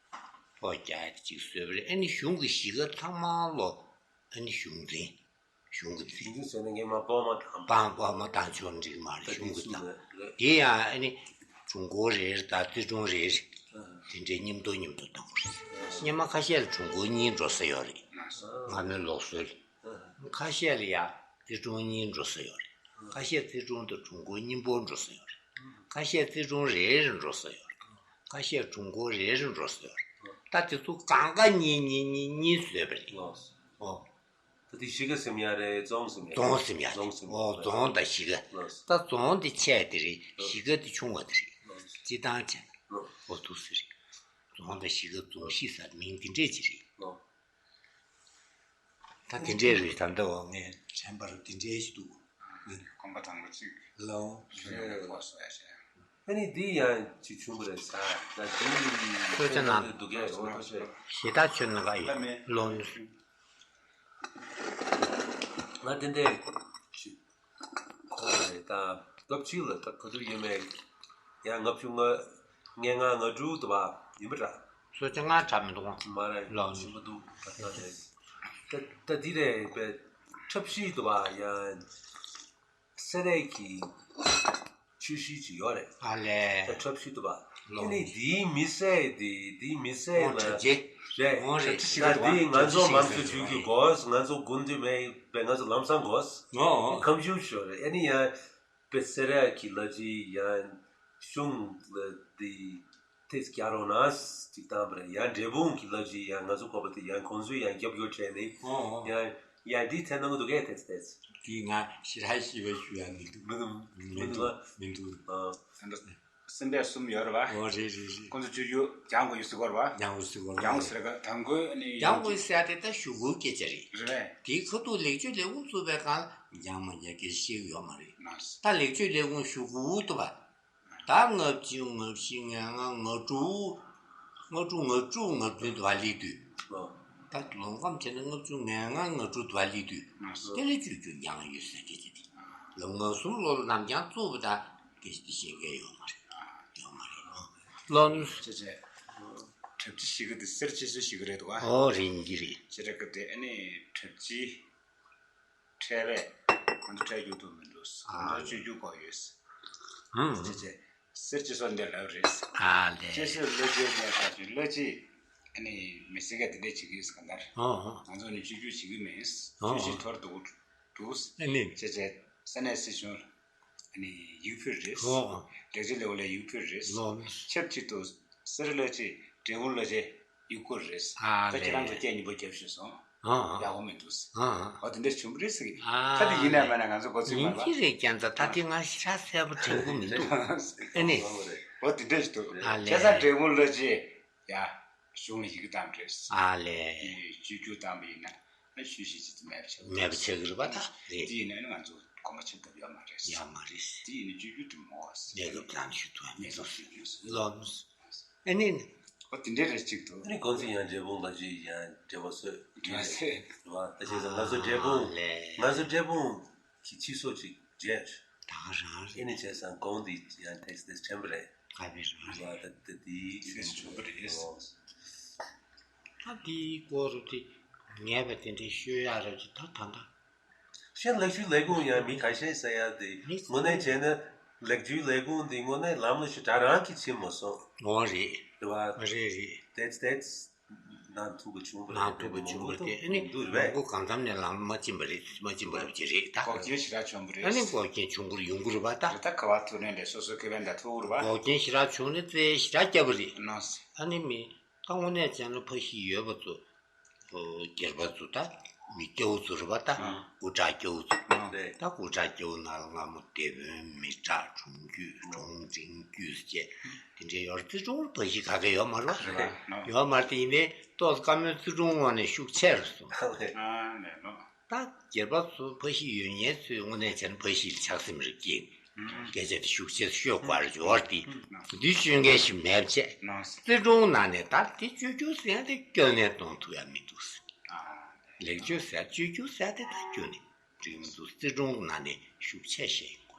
ཕོགས་རྒྱག་ཡ་གཅིག་བཟོས་པ་རེད། ཨ་ནི་གཞུང་གི་གཞིས་ཀ་ཚང་མ་ལོ། ཨ་ནི་གཞུང་འཛིན། གཞུང་གི་འཛིན། འཛིན་ཟེར་ན་ངས་མ་པོ་མ་དང་པོ། པང་པོ་མ་དང་ཆོག་འགྲིག་མ་རེད། གཞུང་གི་དང་། དེ་ཡང་ཨ་ནི་དྲུང་འཁོར་རེ་རེ་དང་རྩིས་དྲུང་རེ་རེ། དེ་འདྲའི་མཉམ་དུ་མཉམ་དུ་གཏོང་དགོས་རེད། སྔོན་མ་ཁ་ཤས་ལ་དྲུང་འཁོར་གཉིས་འགྲོ་ས་ཡོད་རེད། སྔ་མོའི་ལུགས་སྲོལ། ཁ་ཤས་ལ་ཡང་རྩིས་དྲུང་གཉིས་འགྲོ་ས་ཡོད་རེད། ཁ་ཤས་རྩིས་དྲུང་དང་དྲུང་འཁོར་མཉམ་པོ་འགྲོ་ས་ཡོད་རེད། ཁ་ཤས་རྩིས་དྲུང་རེ་རེ་འགྲོ་ས་ཡོད་རེད། ཁ་ཤས་དྲུང་འཁོར་རེ་རེ་འགྲོ་ས་ཡོད་རེད། ད་དེ་ཚོ་གང་ག་གཉིས་གཉིས་གཉིས་གཉིས་བཟོས་པ་རེད། ལགས། ཨོ། ད་དེ་གཞིས་ཀ་ཟེར་ཡ་རེད། རྫོང་ཟེར་ཡ་རེད། རྫོང་ཟེར་ཡ་རེད། རྫོང་ཟེར་ཡ་ཨོ། རེད། རྫོང་དང་གཞིས་ཀ་ལགས། ད་རྫོང་དེ་ཆེ་དེ་རེད། གཞིས་ཀ་དེ་ཆུང་བ་དེ་རེད། ལགས། སྤྱིར་བཏང་བྱས་ན། ལགས། ཨོ་ཐུག་ས་རེད། རྫོང་དང་གཞིས་ཀ། རྫོང་གཞིས་ཟེར་མིང་དེ་འདྲས་ཅིག་རེད། ལགས། ད་དེ་འདྲས་རེད། ད་ལྟ་འོ་ངས་དྲན་པར་དེ་འདྲས་ཞིག་འདུག། གོམ་པ་དང་པོ་གཅིག་ལོ། ཞུ་ཡང་ཕོ་སོ་ཡ་ཞེ། ཨ་ནི་འདི་ཡང་ཅིག་བྱུང་བ་རེད་ཟེར། ད་དེ་ནི་ཤོད་ཆ་ན་འདུག་གས། འོ་ཐོ་ཤོད། ཞེ་དྲག་ཆོད་ན་ག་ཡོད་ལོ། ང་དེ་འདྲས་ཅིག་གོ་བ་རེད། ད་སྐབས་གཅིག་ལ་ད་ག་ཚོད་ཡོད་མེད། ཡང་ལྔ་བཅུ་ང་ལྔ་ལྔ་དྲུག་འདུག་པ། ཡིན་པ་འདྲ། སོ་ཆ་ལྔ་དྲག་མི་འདུག་ག་མ་རེད། ལོ། ཞིམ་པོ་འདུག་ད་ལྟ་རེད། ད་ད་འདི་རེད་པས། འཁྲབ་གཞི་འདུག་པ། ཡང་སེ་ར་གི་ཆོས་གཞིས་ཅིག་ཡོད་རེད། ཨ་ལས། ད་འཁྲབ་གཞི་འདུག་པ། ལོ། ཨ་ནི་འདིའི་མི་སེར་འདི་འདིའི་མི་སེར་ལ་འོ་འཁྲབ་གཞི། རེད། འོ་རེད། ད་འདི་ང་ཚོ་མང་ཚོགས་ཆོས་རྒྱུད་དགོས། ང་ཚོ་དགོན་སྡེ་མེད་པས་ང་ཚོ་ལམ་སང་དགོས། ཨོ། ཁམས་གཞུང་ཞོར་རེད། ཨ་ནི་ཡང་པེ་སེ་ར་གི་ལ་ཅི་ཡང་གཞུང་ལ་འདི་ཏེས་རྒྱག་རོགས་གནང་ཅིག་བཏང་པ་རེད། ཡང་འབྲས་སྤུངས་ཀྱི་ལ་ཅི་ཡང་ང་ཚོ་གོ་པ་དེ་ཡང་ཁོང་ཚོས་ཡང་རྒྱབ་སྐྱོར་བྱས་ནས། ཨོ་ཨོ། ཡང་ཡང་འདི་ཐད་གནང་གི་འདུག་གས། ཏེས་ཏེས། འདི་ང་ཞེ་དྲག་ཞིབ་པ་ཞུ་ཡ་མི་འདུག་མི་འདུག་མི་འདུག་མི་འདུག་ཨ། སེམས་པ་གསུམ་ཡོད་རེད་པ། ཨོ་རེད་རེད་རེད། ཁོང་ཚོ་སྤྱོད་རྒྱུ་ལྗང་གུ་ཡོད་ཟེར་གོ་རེད་པ། ལྗང་གུ་ཟེར་གོ་རེད། ལྗང་གུ་ཟེར་ག་དང་གོས་ཨ་ནི་ལྗང་གུ་ཟེར་ཡ་དེ་ད་གཞུག་གུའི་སྐད་ཆ་རེད། རེད་པས། དེའི་ཁ་ཐུག་ལེགས་བཅོས་ལས་ཁུངས་བཙུགས་པའི་སྒང་ལ་ལྗང་མ་ལྗང་སྐད་ཆ་བཤད་གི་ཡོད་མ་རེད། ད་ལེགས་བཅོས་ལས་ཁུངས་གཞུག་གུ་འདུག་པ། ད་ལྔ་བཅུ་ང་བཞི་ང་ལྔ་ང་དྲུག་ང་དྲུག་ང་དྲུག་ང་བདུན་དུ་བ་ལི་དུས། ད་ལོ་ངམ་བྱས་ན་ལྔ་བཅུ་ང་ལྔ་ང་དྲུག་དུ་བ་ལི་དུས། དེ་ལ་བཅོས་རྒྱུ་ཡང་ཡོད་ཟེར་གྱི་དེ། ལོ་ལྔ་གསུམ་ལོ་ལ་ནམ་རྒྱང་བཙུགས་པ་ད་སྐད་ཆ་དེ་བཤད་མཁན་ཡོད་མ་རེད། ཡོད་མ་རེད། ལོ་ནུ་ཅེ་ཅེ། འཁྲབ་ཁྲིད་ཞིག་གི་དེ་སེར་ཅེ་སུ་ཞིག་རེད་འདུག་ཨ། ཨོ་རིན་གྱི་རེད། ཅེ་རེ་གི་དེ་ཨ་ནི་འཁྲབ་ཁྲིད། འཕྲལ་རེད། ཁོང་ཚོ་འཕྲལ་རྒྱུག་ཐུབ་མི་འདུག་ཁོང་ཚོ་སྤྱོད་རྒྱུག་དགོས་ཡོད། ཧུམ། ཅེ་ཅེ། སེར་ཅེ་སོ་འདི་ལབ་རེད། ཨ་ལས། ཅེ་སེར་ལོ་ཅེ་ནས་ཁ་ཅིག་ལོ་ཅེ། ཨ་ནི་མི་སེར་ག་དེ་འདྲས་བྱེད་ཀྱི་ཡོད་ཟེར་ག་འདར། ཨོ་ཧོ། ང་ཚོ་ནི་སྤྱོད་རྒྱུག་བྱེད་ཀྱི་མེད། ཨོ་ཧོ། སྤྱོད་ཤིག་ཐོར་འདུག་འདུག་ཨ་ནི། ཅེ་ཅེ། ས་གནས་སྲིད་གཞུང་ལ། ཨ་ནི་ཡིག་ཕུལ་རེད། ཨོ་ཧོ། ལེགས་བཅོས་ལས་ཁུངས་ལ་ཡིག་ཕུལ་རེད། ལོ། ཆབས་ཅིག་ཏུ་སེར་ལོ་ཅེ་འབྲས་སྤུངས་ལོ་ཅེ། ཡུ་གུར་རེད། ཨ་ད་ཁྱེད་རང་ཚོ་སྐད་སྙན་པོ་རྒྱབ་ཤོག་སོང་། ཨ་ཡག་པོ་མི་འདུག་ཨ་ཨ་འོ་དེ་འདྲ་བྱུང་བ་རེད་ཟེར་གི། ཨ་ད་དེ་ཡིན་ན་མིན་ན་ང་ཚོ་གོ་ཚོད་མ་ཡིན་གི་རེད། ཀྱང་ད་ད་དེ་ང་ཞེ་དྲག་གསལ་པོ་དྲན་གི་མི་འདུག་ཨ་ནི། འོ་དེ་འདྲ་ཞིག་འདུག་ཨ་ལས། བྱས་ཙང་འབྲས་སྤུངས་ལོ་ཅེ་ཡ་གཞུང་ལ་ཡི་གེ་བཏང་རེད། ཨ་ལས། དེ་བཅོས་བསྒྱུར་བཏང་པ་ཡིན་ན་ཨ་ཤུལ་བཞག་ཅིག་མེད་པ་ཆགས་མེད་པ་ཆགས་གི་རེད་པ་ད། རེད། དེ་ཡིན་ན་ང་ཚོ་གོམ་པ་ཆེན་པོ་ཡོད་མ་རེད། ཡོད་མ་རེད། དེ་ཡིན་ན་བཅོས་བསྒྱུར་དེ་མོ་བ་ཟེར། གནས་སྐབས་ཙམ་ཞིག་ཏུ་ཡང་མི་ཚོགས་ཞིག་ཡོད་ཟེར། ལོ། ཨ་ནི། ཨོ་དེ་འདྲའི་རེ་གཅིག་ཏུ། ཨ་ནི་ཁོང་ཚོ་ཡང་འབྲས་སྤུངས་ལ་ཅིག་ཡང་འབྲེལ་བ་བཟོས། འབྲེལ་བ་བཟོས། རེད་བ། ད་བྱས་ཙང་ང་ཚོ་འབྲས་སྤུངས། ཨ་ལས། ང་ཚོ་འབྲས་སྤུངས་ཀྱི་སྤྱི་ཚོགས་ཅིག་བརྗེད། ད་ག་རང་རེད། ཨ་ནི་བྱས་ཙང་གོང་འདི་ཡང་ཏེག་སི་ཏེག་སི་དྲན་པ་རེད། ག་པའི་རང་རེད། རེད་བ། ད་ད་དེ་ཚེ་བྱུང་བ་རེད། ཨོ། ད་དེའི་སྐོར་དེ་ངས་བ་དེ་འདྲའི་ཤོད་ཡག་རེད་ཅེ་ད་ད་ད། གཞན་ལེགས་བཅོས་ལས་ཁུངས་ཡང་མི་ཁ་ཤས་ཟེར་ཡག་དེ། མི་དངོས་གནས་བྱས་ན་ལེགས་བཅོས་ལས་ཁུངས་དེ་དངོས་གནས་ལམ་ལ་ཞེ་དྲག་རང་གིས་ཕྱིན་མ་སོང་། འོ་རེད། རེད་བ། རེད་རེད། ཏེག་སི་ཏེག་སི་གནང་ཐུབ་པ་བྱུང་བ་རེད། གནང་ཐུབ་པ་བྱུང་བ་དེ་ཨ་ནི་མང་པོ་གང་འཚམ་ནས་ལམ་མ་ཕྱིན་པ་རེད། མ་ཕྱིན་པ་རེད་ཅེ་རེད་ད། འགོག་རྐྱེན་ཞེ་དྲག་བྱུང་བ་རེད། ཨ་ནི་འགོག་རྐྱེན་བྱུང་གི་རེད། ཡོང་གི་རེད་བ་ད། རེད་ད། ག་བ་ཐུག་ནས་ལས་སོ་སོའི་ཁེ་ཕན་འདྲ་ཐུག་རེད་བ། འགོག་རྐྱེན་ཞེ་དྲག་བྱུང་ནས་རྩོད་ཞེ་དྲག་བརྒྱབ་པ་རེད། ཨ་ནི་མི་ད་དངོས་གནས་བྱས་ན་ཕ་གཞིས་ཡོད་པ་ཚོ། སྒེར་པ་ཚོ་ད་མི་སྐྱ་བོ་ཚོ་རེད་པ་ད། ཨང་། སྐུ་དྲག་སྐྱ་བོ་ཚོ། ཨང་། རེད། ད་སྐུ་དྲག་སྐྱ་བོ་ནང་ལ་སྔ་མོ་སྡེ་དཔོན་མི་དྲག་དྲུང་རྒྱུད་ཨང་། དྲུང་འབྲིང་རྒྱུད་ཟེར་བྱས་དེ་འདྲའི་ཡོད་རེད། རྩིས་དྲུང་ཕ་གཞིས་ག་གེ་ཡོད་མ་རེད་པ། རེད་པ། ཡོད་མ་རེད་དེ། ཡིན་ནའི་ཏོག་ཙམ་བཀའ་མོལ་རྩིས་དྲུང་ངོས་ནས་ཤུགས་ཆེ་རུ་སོང་། ཨང་། ལས་ནོ། ད་སྒེར་པ་ཚོ་ཕ་གཞིས་ཡོད་མཁན་ཚོས་དངོས་གནས་བྱས་ན་ཕ་གཞིས་ལ་ཆགས་སེམས་རེ་སྐྱེས། སྐད་ཆ་དེ་ཤུགས་ཆེ་ཤོད་དགོས་རེད་འབྱོར་ཏེ། འདི་ཤོད་མཁན་ཞིག་མེད་བྱས། བརྩི་སྲུང་ནང་ནས་ད་དེ་བཅོས་བསྒྱུར་ཟེར་ཡ་དེ་སྐྱོན་ནས་གཏོང་ཐུབ་ཡ་མི་འདུག་ལེགས་བཅོས་ཟེར་བཅོས་བསྒྱུར་ཟེར་དེ་ད་སྐྱོན་ནས་འགྲིག་མི་འདུག་བརྩི་སྲུང་ནང་ནས་ཤུགས་ཆེ་བཤད་ཡོང་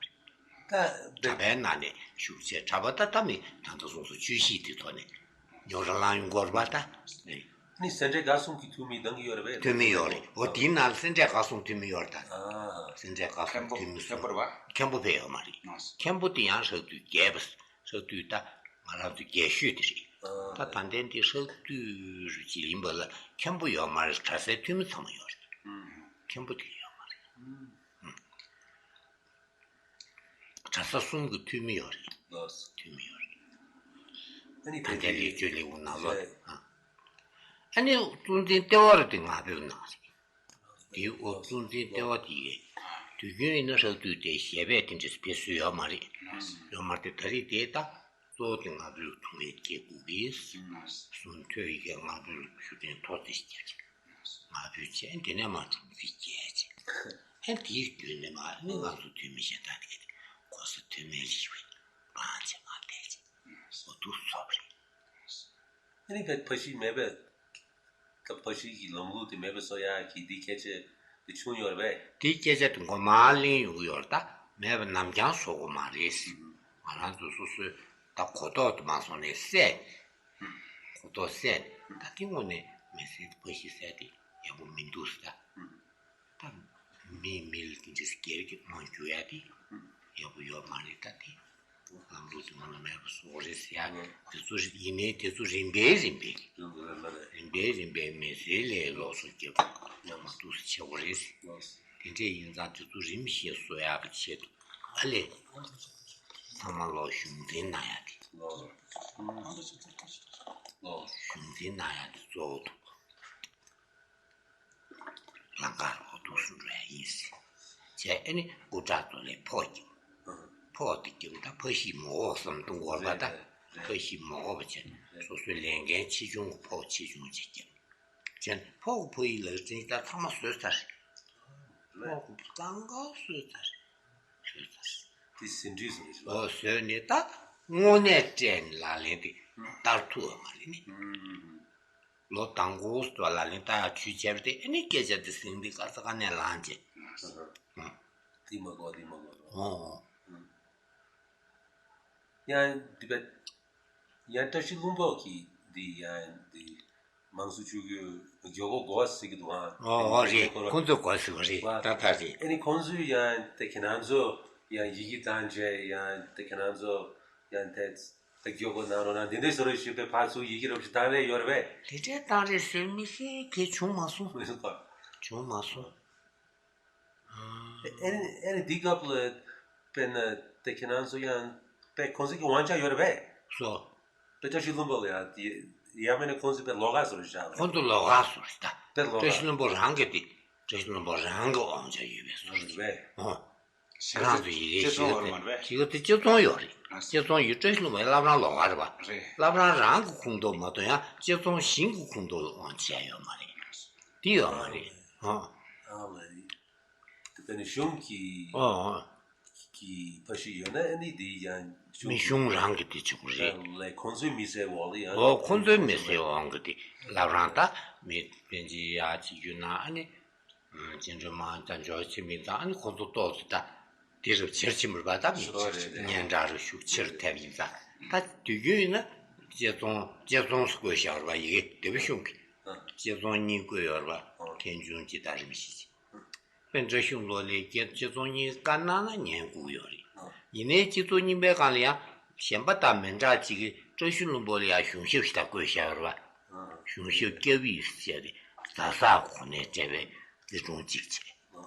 གི་རེད། ད་གྲྭ་པའི་ནང་ནས་ཤུགས་ཆེ་གྲྭ་པ་ད་ལྟ་མི་ད་ལྟ་སོང་སོང་བཅུ་བཞི་དེ་ཐོག་ནས་རྙོག་དྲ་ལངས་ཡོང་གི་རེད་པ་ད། ནི་སེ་འབྲས་དགའ་གསུམ་གྱི་འཐུས་མི་འདང་གི་ཡོད་རེད་པས། འཐུས་མི་ཡོད་རེད། འོ་དེའི་ནང་སེ་འབྲས་དགའ་གསུམ་འཐུས་མི་ཡོད་རེད་ད། ཨ། སེ་འབྲས་དགའ་གསུམ་མཁན་པོ་འཐུས་མི་མཁན་པོ་གསུམ་རེད་པ། མཁན་པོ་ཕེབས་ཡོད་མ་རེད། མཁན་པོ་དེ་ཡང་ཧྲག་བསྡུས་རྒྱས་པ། ཧྲག་བསྡུས་ད་ང་རང་ཚོ་རྒྱས་ཤོས་དེ་རེད། ཨ། ད་ད་ལྟའི་འདི་ཧྲག་བསྡུས་རུ་ཅིག་ཡིན་པ་ལ་མཁན་པོ་ཡོད་མ་རེད། གྲྭ་སའི་འཐུས་མི་ཚང་མ་ཡོད་རེད། ཨུམ། མཁན་པོ་དེ་ཡོད་མ་རེད། ཨུམ། གྲྭ་ས་གསུམ་གྱི་འཐུས་མི་ཡོད་རེད། ལགས་སོ། འཐུས་མི་ཡོད་རེད། ཨ་ནི་ད་ལྟའི་ལེགས་བཅོས་ལས་ཁུངས་ནང་ལོགས་ལ། ཨ། ཨ་ནི་གཙོ་འཛིན་ལྟེ་བ་རེད་དེ་ང་ཕོད་ནང་རེད། དེའི་འོག་གཙོ་འཛིན་ལྟེ་བ་དེ་ཡོད། དུས་རྒྱུན་ཡིན་ན་ཧྲག་བསྡུས་དེ་ཞལ་པས་དེ་འདྲས་ཕེབས་སྲོལ་ཡོད་མ་རེད། ཡོད་མ་རེད་དེ་ད་རེས་དེ་ད། གཙོ་བོ་དེ་ང་ཚོའི་ཐུག་རེས་སྐྱེ་དགོས་གི། སུན་ཐོས་ཡི་གེ་ང་ཚོའི་ཞུ་ཕྲན་ཐོག་རྩིས་བརྒྱབ་ཅིང་། ང་ཚོའི་ཆེད་དེ་ནས་མ་གྲུང་རྩིས་བརྒྱབ་ཅིང་། ཧན་དེའི་རྒྱུན་ནས་མ་ནི་ང་ཚོ་འཐུས་མི་གཞན་དག་དེ་གོ་ས་མཐོ་དམན་རིགས་པའི་བང་ཆེ་མ་བལྟས་ཅིང་། འོ་འདུག་ཚོགས་རེད། ཨ་ནི་ཕ་ཕ་ཤི་མེད་པས། ད་ཕ་ཤི་གི་ལམ་ལུགས་དེ་མེད་པའི་བཟོ་ཡག་གི་འདི་སྐད་ཆ་དེ་བྱུང་ཡོད་རེད་པས། དེའི་སྐད་ཆ་དེ་མགོ་མ་གླེང་ཡོང་གི་ཡོད་རེད་ད། མེད་པ་ནམ་རྒྱང་བཟོ་དགོས་མ་རེད། ང་རང་ཚོ་སོ་སོའི་ད་གོ་རྟོགས་དུ་མ་སོང་ནས་བསད། གོ་རྟོགས་བསད་ནས་ད་དེ་དངོས་གནས་མི་སེར་ཕ་ཤི་བསད་དེ་ཡག་པོ་མི་འདུག་ཟེར་ད། ད་མི་མི་ལ་དེ་འདྲས་སྒེར་གྱི་དམངས་བསྒྱུར་ཡ་དེ་ཡག་པོ་ཡོད་མ་རེད་ད་དེ། ལམ་ལུགས་དེ་ངོ་མ་མེད་པ་བཟོ་རེད་ཟེར་ཡ། དེ་ཚོ་ཡིན་ནའི་དེ་ཚོ་རིམ་པས་རིམ་པས་རིམ་པས་རིམ་པས་མི་སེར་ལ་ལོགས་སུ་རྒྱབ་ཡོང་མ་ཐུབ་ས་ཆེ་བོ་རེད། དེ་འདྲས་ཡིན་ཙང་དེ་ཚོ་རིམ་བཞིན་བཟོ་ཡག་གི་ཆེད་དུ་ཨ་ལས་ཚང་མ་ལོ་གཞུང་འཛིན་གནང་ཡ་དེ། གཞུང་འཛིན་གནང་ཡ་དེ་གཙོ་བོ་འདུག་ལང་ཀར་འོ་འདུག་སུ་འགྲོ་ཡ་ཡིན་ཟེར། བྱས་ཨ་ནི་སྐུ་དྲག་ཚོ་ལས་ཕོགས་རྒྱབ། ཕོགས་དེ་རྒྱབ་ད་ཕ་ཤི་མ་གོ་བསམ་གཏོང་དགོས་པ་ད། ཕ་ཤི་མ་གོ་བ་བྱས་སོ་སོའི་ལས་འགན་ཆེ་ཆུང་གི་ཕོགས་ཆེ་ཆུང་ཅིག་རྒྱབ། བྱས་ཕོགས་ཕ་ཡི་ལག་འཛིན་ད་ཚང་མ་བཟོས་ཚར་རེད། ཕོགས་གང་ག་བཟོས་ཚར་རེད། བཟོས་ཚར་རེད། དེ་ཟིན་བྲིས་བཟོས་རེད་པ། འོ་བཟོས་ནས་ད་དངོས་གནས་སྤྲད་ནས་ལག་ལེན་དེ་བསྟར་ཐུབ་པ་མ་རེད་ནི། ལོ་དང་པོ་སུ་ལ་ལེན་ལྟ་ཡག་ཇུས་བྱས་པ་དེ་ཨ་ནི་སྐད་ཆ་དེ་ཟིན་དེ་ག་ས་ག་ནས་ལངས་བྱས། དེ་མ་གོ་དེ་མ་གོ། ཨོ། ཡང་འདི་པའི་ཡང་བཀྲ་ཤིས་ལྷུན་པོ་གིས་འདི་ཡང་འདི་མང་གཙོ་བཅོས་བསྒྱུར་མགྱོགས་པོ་དགོས་ཟེར་གི་འདུག་ཨ། ཨོ་ཨོ་རེད། ཁོང་ཚོས་དགོས་ཟེར་བ་རེད། ད་ད་རེད། ཨ་ནི་ཁོང་ཚོས་ཡང་དེ་ཁྱེད་རང་ཚོ་ཡང་ཡི་གེ་བཏང་བྱས་ཡང་དེ་ཁྱེད་རང་ཚོ་ཡང་དེ། ད་མགྱོགས་པོ་གནང་རོགས་གནང་། འདི་འདྲའི་བཟོ་རོགས་ཞུས་པའི་ཕར་ཚུར་ཡི་གེ་རོབ་ཞིག་བཏང་རེས་ཡོད་རེད་པས། དེ་འདྲའི་བཏང་རེས་བཟོས་མི་ཤེས་གལ་བྱུང་མ་སོང་། མི་སོང་པ། བྱུང་མ་སོང་། ཨ་ནི་ཨ་ནི་འདི་སྐབས་ལ་དཔེར་ན་དེ་ཁྱེད་རང་ཚོ་ཡང་དཔེ་ཁོང་ཚོ་གི་དབང་ཆ་ཡོད་རེད་པས། སོ། དཔེ་བཀྲ་ཤིས་ལྷུན་པོ་ལ་ཡང་དེ་ཡང་མིན་ན་ཁོང་ཚོ་དཔེ་ལོགས་ཀ་བཟོ་རོགས་བཞག་ཁོང་ཚོ་ལོགས་ཀ་བཟོ་རེད་ད། དཔེ་ལོགས་ཀ། བཀྲ་ཤིས་ལྷུན་པོ་རང་གི་དེ་བཀྲ་ཤིས་ལྷུན་པོ་རང་གི་དབང་ཆ་ཡོད་པའི་བཟོ་རེད། རེད་པས། ཨོ། ཁྱེད་རང་ཚོ་ཡི་གེ་ཞིག་ཡོད་རེད་པས། ཞིག་དེ་སྤྱི་ཚོགས་ཡོད་རེད། སྤྱི་ཚོགས་ཡོད། བཀྲ་ཤིས་ལྷུན་པོ་བླ་བྲང་ལོགས་ཀ་རེད་པ། རེད། བླ་བྲང་རང་གི་ཁོངས་གཏོགས་མ་གཏོགས་ཡང་སྤྱི་ཚོགས་གཞན་གྱི་ཁོངས་གཏོགས་ལ་དབང་ཆ་ཡོད་མ་རེད། དེ་ཡོད་མ་རེད། ཨོ། ཨ་ལས། དེ་ནི་གཞུང་གི་ཨོ་ཨོ། གི་ཕ་ཤི་ཡོད་ན་ཨ་ནི་དེ་ཡང་གཞུང་མི་གཞུང་རང་གི་དེ་བྱེད་དགོས་རེད། ལས་ཁོང་ཚོའི་མི་སེར་འོག་ལ་ཡང་ཨོ་ཁོང་ཚོའི་མི་སེར་འོག་གི་དེ་བླ་བྲང་ད་མི་དཔེ་ཅི་ཡག་ཅིག་ཡོད་ན་ཨ་ནི། བཅིངས་འགྲོལ་དམག་དང་འབྱོར་ཕྱིན་མི་དང་ཨ་ནི་ཁོང་ཚོ་ཏོག་ཙམ་ད་དེ་རུ་ཕྱིར་ཕྱིན་པར་བ་ད་སོ་རེད་རེད། སྙན་གྲགས་རུ་ཤུགས་ཆེར་ཐེབས་ཡིན་ཙང་ད་དུས་རྒྱུན་ཡིན་ན་བཅད་ཚོང་བཅད་ཚོང་སུ་བཀོད་བཞག་པ་ཡི་གེ་དེ་བོ་གཞུང་གི་ཨ། བཅད་ཚོང་གཉིས་བཀོད་ཡོད་པ་ཨ། ཁེན་ཆུང་གཅིག་དང་རིམ་བཞི་གཅིག་དཔེ་བཀྲ་ཤིས་ལྷུན་པོ་ལ་བཅད་ཚོང་གཉིས་བཀའ་གནང་ན་ཉན་དགོས་ཡོད་རེད། ཨ། ཡིན་ནའི་བཅད་ཚོང་གཉིས་པའི་སྒང་ལ་ཡང་གཞན་པ་དང་མི་འདྲ་གཅིག་གིས་བཀྲ་ཤིས་ལྷུན་པོ་ལ་ཡང་གཞུང་ཞབས་ཤིག་ད་བཀོད་བཞག་ཡོད་པ། གཞུང་ཞབས་སྐྱབས་ཡིག་ཟེར་ཏེ་རྫ་ས་གོ་གནས་སྤྲད་པའི་བརྩི་སྲུང་གཅིག་བྱས།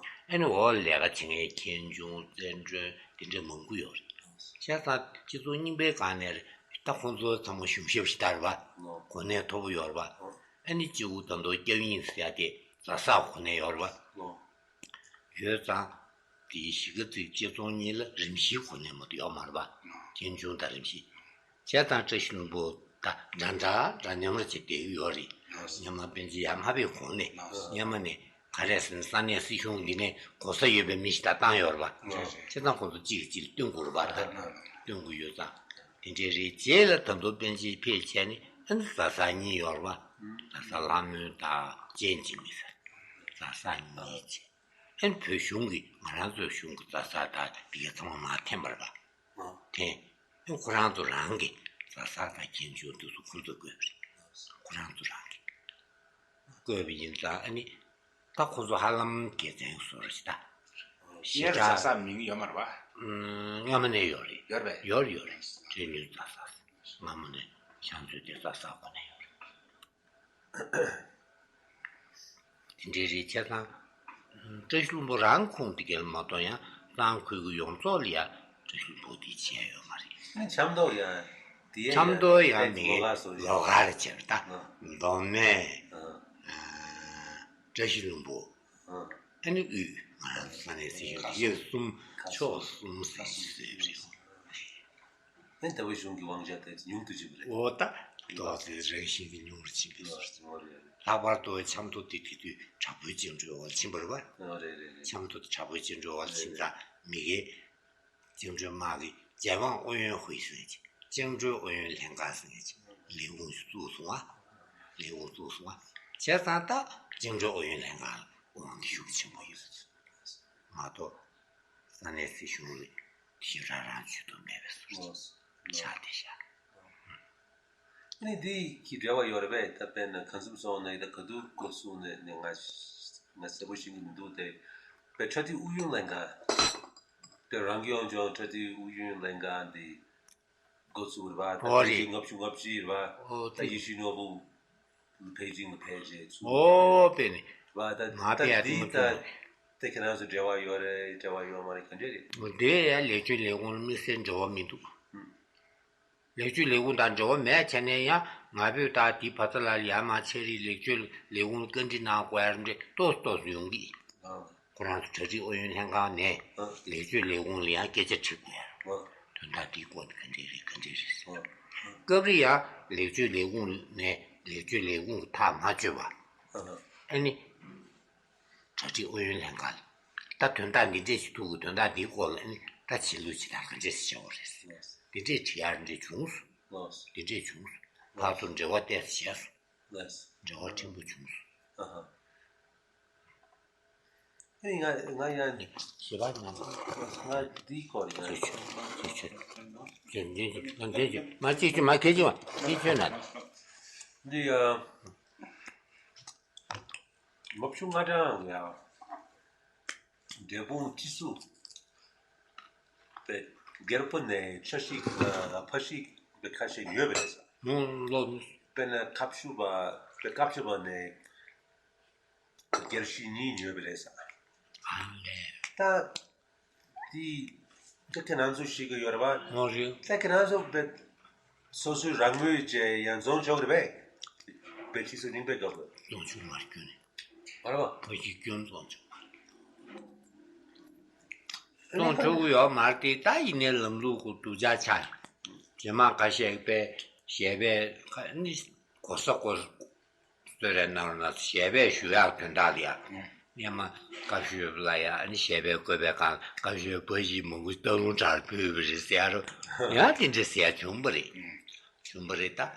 ཨ་ནི་འོག་ལས་ཀ་བྱེད་མཁན་ཁེན་ཆུང་བཙན་སྒྲོན་དེ་འདྲའི་མང་པོ་ཡོད་རེད། བྱས་ཙང་སྤྱི་ཚོགས་རྙིང་པའི་སྒང་ནས་ད་ཁོང་ཚོ་ཚང་མ་གཞུང་ཞབས་ཤིག་ད་རེད་པ། གོ་གནས་མཐོ་པོ་ཡོད་རེད་པ། ཨ་ནི་གཅིག་པུ་ད་དུང་སྐྱབས་ཡིག་ཟེར་ཏེ་རྫ་ས་གོ་གནས་ཡོད་རེད་པ། ཡོད་ཙང་། དེའི་གཞིས་ཀ་རྩེ་བཅད་ཚོང་གཉིས་ལ་རིམ་བཞིའི་གོ་གནས་མ་གཏོགས་ཡོད་མ་རེད་པ། ཁེན་ཆུང་དང་རིམ་བཞི། བྱས་ཙང་བཀྲ་ཤིས་ལྷུན་པོ་ད་འདྲ་འདྲ་འདྲ་མཉམ་ར་ཅིག་བསྡད་ཀྱི་ཡོད་རེད། སྔོན་མ་པཎ་ཆེན་ཡར་མ་ཕེབས་གོང་ནས་སྔོན་མ་ནས་ ག་རེ་ཟེར་ན་ས་གནས་སྲིད་གཞུང་འདི་ནས་གོ་ས་ཡོད་པའི་མི་ཞིག་དང་བཏང་ཡོད་རེད་པ། རེད་རེད། བྱས་ཙང་ཁོང་ཚོ་གཅིག་གིས་གཅིག་ལ་སྟོན་དགོས་རེད་པ། ད་སྟོན་དགོས་ཡོད་ཙང་དེ་འདྲའི་རེད། རྗེས་ལ་ད་དུང་པཎ་ཆེན་ཕེབས་བྱས་ནས་ཨ་ནི་བཛྲ་གསར་གཉིས་ཡོད་རེད་པ། བཛྲ་གསར་ལྷ་མོ་དང་སྤྱན་འབྱེད་མི་ཟེར། བཛྲ་གསར་གཉིས་བྱས། ཨ་ནི་བོད་གཞུང་གིས་ང་རང་ཚོའི་གཞུང་གི་བཛྲ་གསར་དང་དེ་གའི་ཚང་མ་མར་འཐེན་པ་རེད་པ། འཐེན། ཨ་ནི་ཁོ་རང་ཚོ་རང་གིས་བཛྲ་གསར་དང་མཁན་ཆུང་དེ་ཚོ་ཁོ་ཚོས་བཀོད་པ་རེད། ཁོ་རང་ཚོ་རང་གིས་བཀོད་པ་ཡིན་ཙང་ཨ་ནི། ད་ཁོ་ཚོ་ཧ་ལམ་དགེ་མཚན་བཟོ་རེད་ད། ཞེ་དྲག་བཛྲ་གསར་མིང་ཡོད་མ་རེད་པ། སྔ་མོ་ནས་ཡོད་རེད། ཡོད་རེད་པས། ཡོད་རེད་ཡོད་རེད། འབྲས་ནུས་བཛྲ་གསར། སྔ་མོ་ནས་ཕྱག་མཛོད་དེ་བཛྲ་གསར་ཁོ་ནས་ཡོད་རེད། དེ་འདྲའི་རེད། བྱས་ཙང་། བཀྲ་ཤིས་ལྷུན་པོ་རང་ཁུངས་དེ་ག་ལ་མ་གཏོགས་ཡང་གཙང་ཁུལ་གྱི་ཡོངས་རྫོགས་ལ་ཡང་བཀྲ་ཤིས་ལྷུན་པོ་དེ་བྱས་ཡོད་མ་རེད། ཨ་ནི་ཆབ་མདོ་ཡང་དེ་ཡང་ཆབ་མདོ་ཡང་ཡང་མི་ལོགས་ཀ་བཟོ་ཡོད། ལོགས་ཀ་རེ་བྱས་པ་ད། ཨ། མདོ་སྨད། ཨ། བཀྲ་ཤིས་ལྷུན་པོ། ཨ། ཨ་ནི་དབུས་ང་རང་ཚོ་ས་གནས་སྲིད་གཞུང་དེ་ཡོད་གསུམ། ཕྱོགས་གསུམ་ཟེར་ཞིག་བཟོས་པ་རེད། ཨ་ནི་ལྟ་བུ་གཞུང་གི་དབང་ཆ་དེ་ཉུང་དུ་ཕྱིན་པ་རེད། འོ་ད། ཏོག་ཙམ་རང་བཞིན་གྱིས་ཉུང་རུ་ཕྱིན་པའི་བཟོ་འདྲ། ལྷག་པར་དུ་ཆབ་མདོ་དེ་དེ་དུས་དྲག་པོའི་བཅིངས་འགྲོལ་འོག་ཕྱིན་པ་རེད་པ། ཨ། རེད་རེད་རེད། ཆབ་མདོ་དེ་དྲག་པོའི་བཅིངས་འགྲོལ་འོག་ཕྱིན་ཙང་མི་སྒེར་བཅིངས་འགྲོལ་དམག་གིས་解放委员会ཟེར་གྱི་བཅིངས་འགྲོལ་ཨུ་ཡོན་ལྷན་ཁང་ཟེར་གྱི་ལས་ཁུངས་ཤིག་བཙུགས་སོང་བ། ལས་ཁུངས་བཙུགས་སོང་བ། བྱས་ཙང་ད་བཅིངས་འགྲོལ་ཨུ་ཡོན་ལྷན་ཁང་ལ་དབང་སྒྱུར་ཤུགས་ཆེན་པོ་ཡོད་མ་གཏོགས། ས་གནས་སྲིད་གཞུང་ལ་ཞེ་དྲག་རང་ཆོད་དུ་མེད་པའི་བཟོ་འདྲ་ཆགས་བསྡད་ཤག་ནི་འདི་གི་འབྲེལ་བ་ཡོད་རེད་པས། ད་དཔེར་ན་གང་འཚམ་སོང་ནས་ད་ག་དུས་འགོ་བཙུགས་ནས་ནས་ང་ང་གསལ་པོ་ཤེས་ཀྱི་མི་འདུག་དེ་དཔེ་ཁྲ་ཐིག་ཨུ་ཡོན་ལྷན་ཁང་དེ་རང་གི་ཡོང་ཆོག་ཁྲ་ཐིག་ཨུ་ཡོན་ལྷན་ཁང་འདི་འགོ་བཙུགས་རེད་པ། ད་ཨོ་རེད། ལྔ་བཅུ་ང་བཞི་རེད་པ། ཨོ་ད་ཡེ་ཤུ་ནོར་བུ་པེ་ཅིང་ལ་ཕེབས་རྗེས་ཚུར་ཨོ་དཔེ་ནི་བ་ད་མ་ད་དཔེ་ཡ་དེ་དེ་མ་ད་ཐུབ་དེ་ཁྱེད་རང་ཚོ་འབྲེལ་བ་ཡོད་རེད། འབྲེལ་བ་ཡོད་མ་རེད། ག་འདྲས་རེད། དེ་ཡ་ལེགས་བཅོས་ལས་ཁུངས་དམིགས་བསལ་འབྲེལ་བ་མི་འདུག་ལེགས་བཅོས་ལས་ཁུངས་དང་འབྲེལ་བ་མེད་བྱས་ནས་ཡང་ང་ཕོད་ད་དེ་བ་ཚ་ལ་ཡར་མར་ཆེ་རིགས་ལེགས་བཅོས་ལས་ཁུངས་ལ་བཀའ་འདྲི་གནང་དགོས་ཡ་འདྲས་ཏོག་ཙམ་ཏོག་ཙམ་ཡོང་གི། ཨ། ཁོ་རང་ཚོ་གྲ་སྒྲིག་ཨུ་ཡོན་ལྷན་ཁང་ནས་ཨ། ལེགས་བཅོས་ལས་ཁུངས་ལ་ཡང་སྐད་ཆ་དྲི་དགོས་ཡ། ཨ། དོན་དག་འདིའི་སྐོར་ནས་ག་འདྲས་རེད་ག་འདྲས་རེད་ཟེར། ཨ། སྐབས་རེ་ཡང་ལེགས་བཅོས་ལས་ཁུངས་ནས་ལེགས་བཅོས་ལས་ཁུངས་ཀྱི་ཐག་མ་ཆོད་པ། ཨ། ཨ་ནི། གྲ་སྒྲིག་ཨུ་ཡོན་ལྷན་ཁང་ལ་ད་དོན་དག་འདི་འདྲས་ཞིག་ཐུག་གི། དོན་དག་འདིའི་སྐོར་ལ་ཨ་ནི་ད་བྱེད་ལུགས་ཇི་ལྟར་ག་འདྲས་སེ་བྱ་བ་རེད། འདི་འདྲས་དྲི་ཡ་འདྲས་བྱུང་སོང་། འདི་འདྲས་བྱུང་སོང་། ཕར་ཚུར་འབྲེལ་བ་ཏོག་ཙམ་བྱས་སོང་། འབྲེལ་བ་ཕྲན་བུ་བྱུང་སོང་། ཨ་ཧ། ཨེ་ང་ང་ཡང་ཞེ་དྲག་ང་ང་འདིའི་སྐོར་ཡང་ཅི་ཆོད་ཅི་ཆོད་ཅི་ཆོད་ང་འདི་ཅི་མ་ཅི་ཅི་མ་ཁེ་ཅི་མ་ཅི་ཆོད་ན། འདི་ཡང་། ལྔ་བཅུ་ང་གྲངས་ཡང་འབྲས་སྤུངས་སྤྱི་གཙུག་པའི་སྒེར་པོ་ནས་ཆ་ཤིག་ཕ་ཤིག་པའི་ཁ་ཤས་ཡོད་པ་རེད་ས། ལོ་དཔེར་ན་ཁ་ཤུ་པ་པའི་ཁ་ཤུ་པ་ནས་སྒེར་བཞི་གཉིས་ཡོད་པ་རེད་ས། ད། དེ། ད་ཁྱེད་རང་ཚོ་ཤེས་ཀྱི་ཡོད་རེད་པ། ཨོ་རེད། ད་ཁྱེད་རང་ཚོ་བེད། སོ་སོའི་རང་མོས་བྱས་ཡང་རྫོང་ཆོག་རེད་པས། བེད་ཁྱི་སུ་རྙིང་པའི་སྐབས་ལ། རྫོང་ཆོག་མར་སྐྱོན་ནས། མ་རེད་པ། བེད་ཁྱི་སྐྱོན་རྫོང་ཆོག་མར། རྫོང་ཆོག་གི་ཡོད་མ་རེད་དེ། ད་ཡིན་ནའི་ལམ་ལུགས་ཀྱི་སྡུག་ཅག་ཆགས། རྗེས་མ་ཁ་ཤས་པས་ཞལ་པས་ནི་གོ་ས་གོ་གསོལ་རས་གནང་རོགས་གནང་། ཞལ་པས་ཞུ་ཡག་དོན་དག་ལ་ཡ། སྔོན་མ་བཀའ་ཤོད་ལ་ཡ་ཨ་ནི་ཞལ་པས་བཀོད་པའི་སྒང་བཀའ་ཤོད་པ་ཞིག་མང་པོ་སྟག་ལུང་དྲག་ཕུལ་བ་རེད་ཟེར་ཡ་རོ། ཡང་དེ་འདྲ་ཟེར་ཡ་བྱུང་བ་རེད། བྱུང་བ་རེད་ད།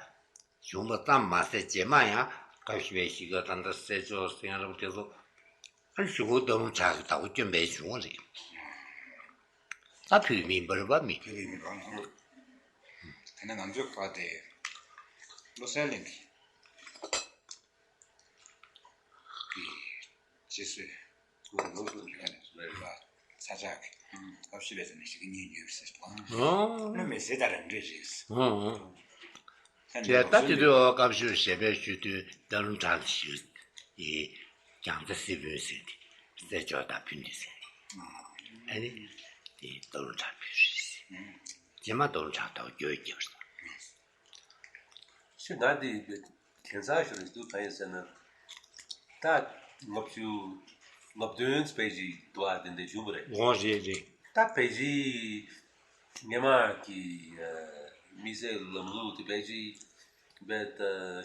བྱུང་བ་ཙམ་མ་ཟད་རྗེས་མ་ཡང་བཀའ་ཤོད་པའི་གཞིས་ཀ་ད་ལྟ་སྲས་མཆོག་སེང་རབ་དེ་ཚོ་ཨ་ནི་གཞུག་གུ་སྟག་ལུང་དྲག་གི་བདག་པོ་བསྐྱོན་པའི་བྱུང་བ་རེད། ད་བོད་མི་འབར་བ་མི། བོད་མི་འབར་བ། དེ་ནས་ང་ཚོའི་བཀའ་དེ་བློ་གསལ་གླིང་གི་རྗེས་སུ་སྐུ་ལོ་སུ་ལ་ནས་སུ་ལ་ས་ཆག་གི་སྐབས་ཤི་བའི་ས་ནས་ཞིག་གི་གཉིས་ཉོས་པ་ཟེར་བ། ཨོ། ནི་མི་ཟེར་ད་རང་འདྲས་རེད། ཨོ། ད་དེ་ནི་ད་དེ་དུས་ཨོ་སྐབས་ཤི་བའི་ཞལ་པའི་ཤུལ་དུས་སྟག་ལུང་དྲག་ལ་ཞུ་ཡི་རྒྱང་ཚ་སྲིད་བུན་ཟེར་ཏེ་སྲས་མཆོག་དང་ཕུན་ཏེ་ཟེར་ཏེ་ཨ་ནི་དེ་སྟག་ལུང་དྲག་ཕུལ་རེད། རྗེས་མ་སྟག་ལུང་དྲག་ཐོག་རྒྱུ་རྒྱབ་སོང་། ཤི་ང་དེ་གན་ས་ཞུ་རེད་འདུག་གང་ཡིན་ཟེར་ན། ད་ལྔ་བཅུ་ལྔ་བདུན་པེ་ཅི་འདུག་ཨ་དེ་འདྲ་བྱུང་བ་རེད། འོ་རེད་རེད། ད་པེ་ཅི་སྔོན་མ་གི་མི་སེར་ལམ་ལུགས་དེ་པེ་ཅི་བེད་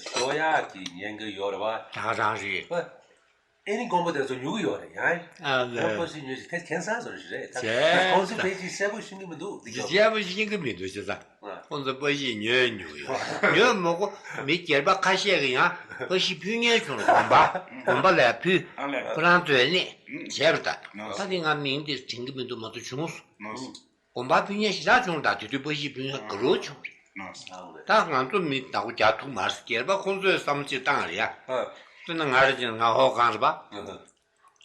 ཤོ་ཡ་གི་ཉེན་ཁ་ཡོད་རེད་བ། ད་ག་རང་རེད། བ། ཨེ་ནི་དགོན་པ་དེ་ཚོ་ཉོ་གི་ཡོད་རེད་ཡ། ཨ་ལེ། ཡང་པ་སི་ཉོས་ཤིག་དེ་ཁྱད་མཚར་བཟོ་རེད་རེད། ད་བྱས། ཁོང་ཚོ་ཕལ་ཆེར་གསལ་པོ་ཤེས་ཀྱི་མི་འདུག་འདི་ཅི་སྐྱོ། སྐྱེ་བ་ཤེས་ཀྱི་མི་འདུག་ཅེས་ས། ཨ། ཁོང་ཚོ་པ་སི་ཉོས་ཉོ་གི་ཡོད། ཉོས་མ་གོ། མི་སྒེར་པ་ཁ་ཤས་ཀྱིས་ཡང་པ་སི་ཕུལ་མཁན་བྱུང་རེད། དགོན་པ། དགོན་པ་ལ་ཕུལ། ཨ་ལེ། ཁོ་རང་ཚོས་ནས་བྱས་པ་ད། ནོ། ད་དེ་ང་མིང་དེ་དྲན་གྱི་མི་འདུག་མ་གཏོགས་བྱུང་སོང་། ནོ། དགོན་པ་ཕུལ་མཁན་ཞེ་དྲག་བྱུང་། ད་དེ་དུས་པ་སི་ཕུལ་མཁན་ག་རོ་བྱུང་རེད། ནོ། ད་ང་ཚོ་མི་བདག་པོ་རྒྱག་ཐུབ་མ་རེད། སྒེར་པ་ཁོང་ཚོས་བསམ་བློ་ཅིག་བཏང་རེད་ཡ། ཨ། དེ་ན་ང་རེ་ཅིག་ང་ཧོ་གང་རེད་པ།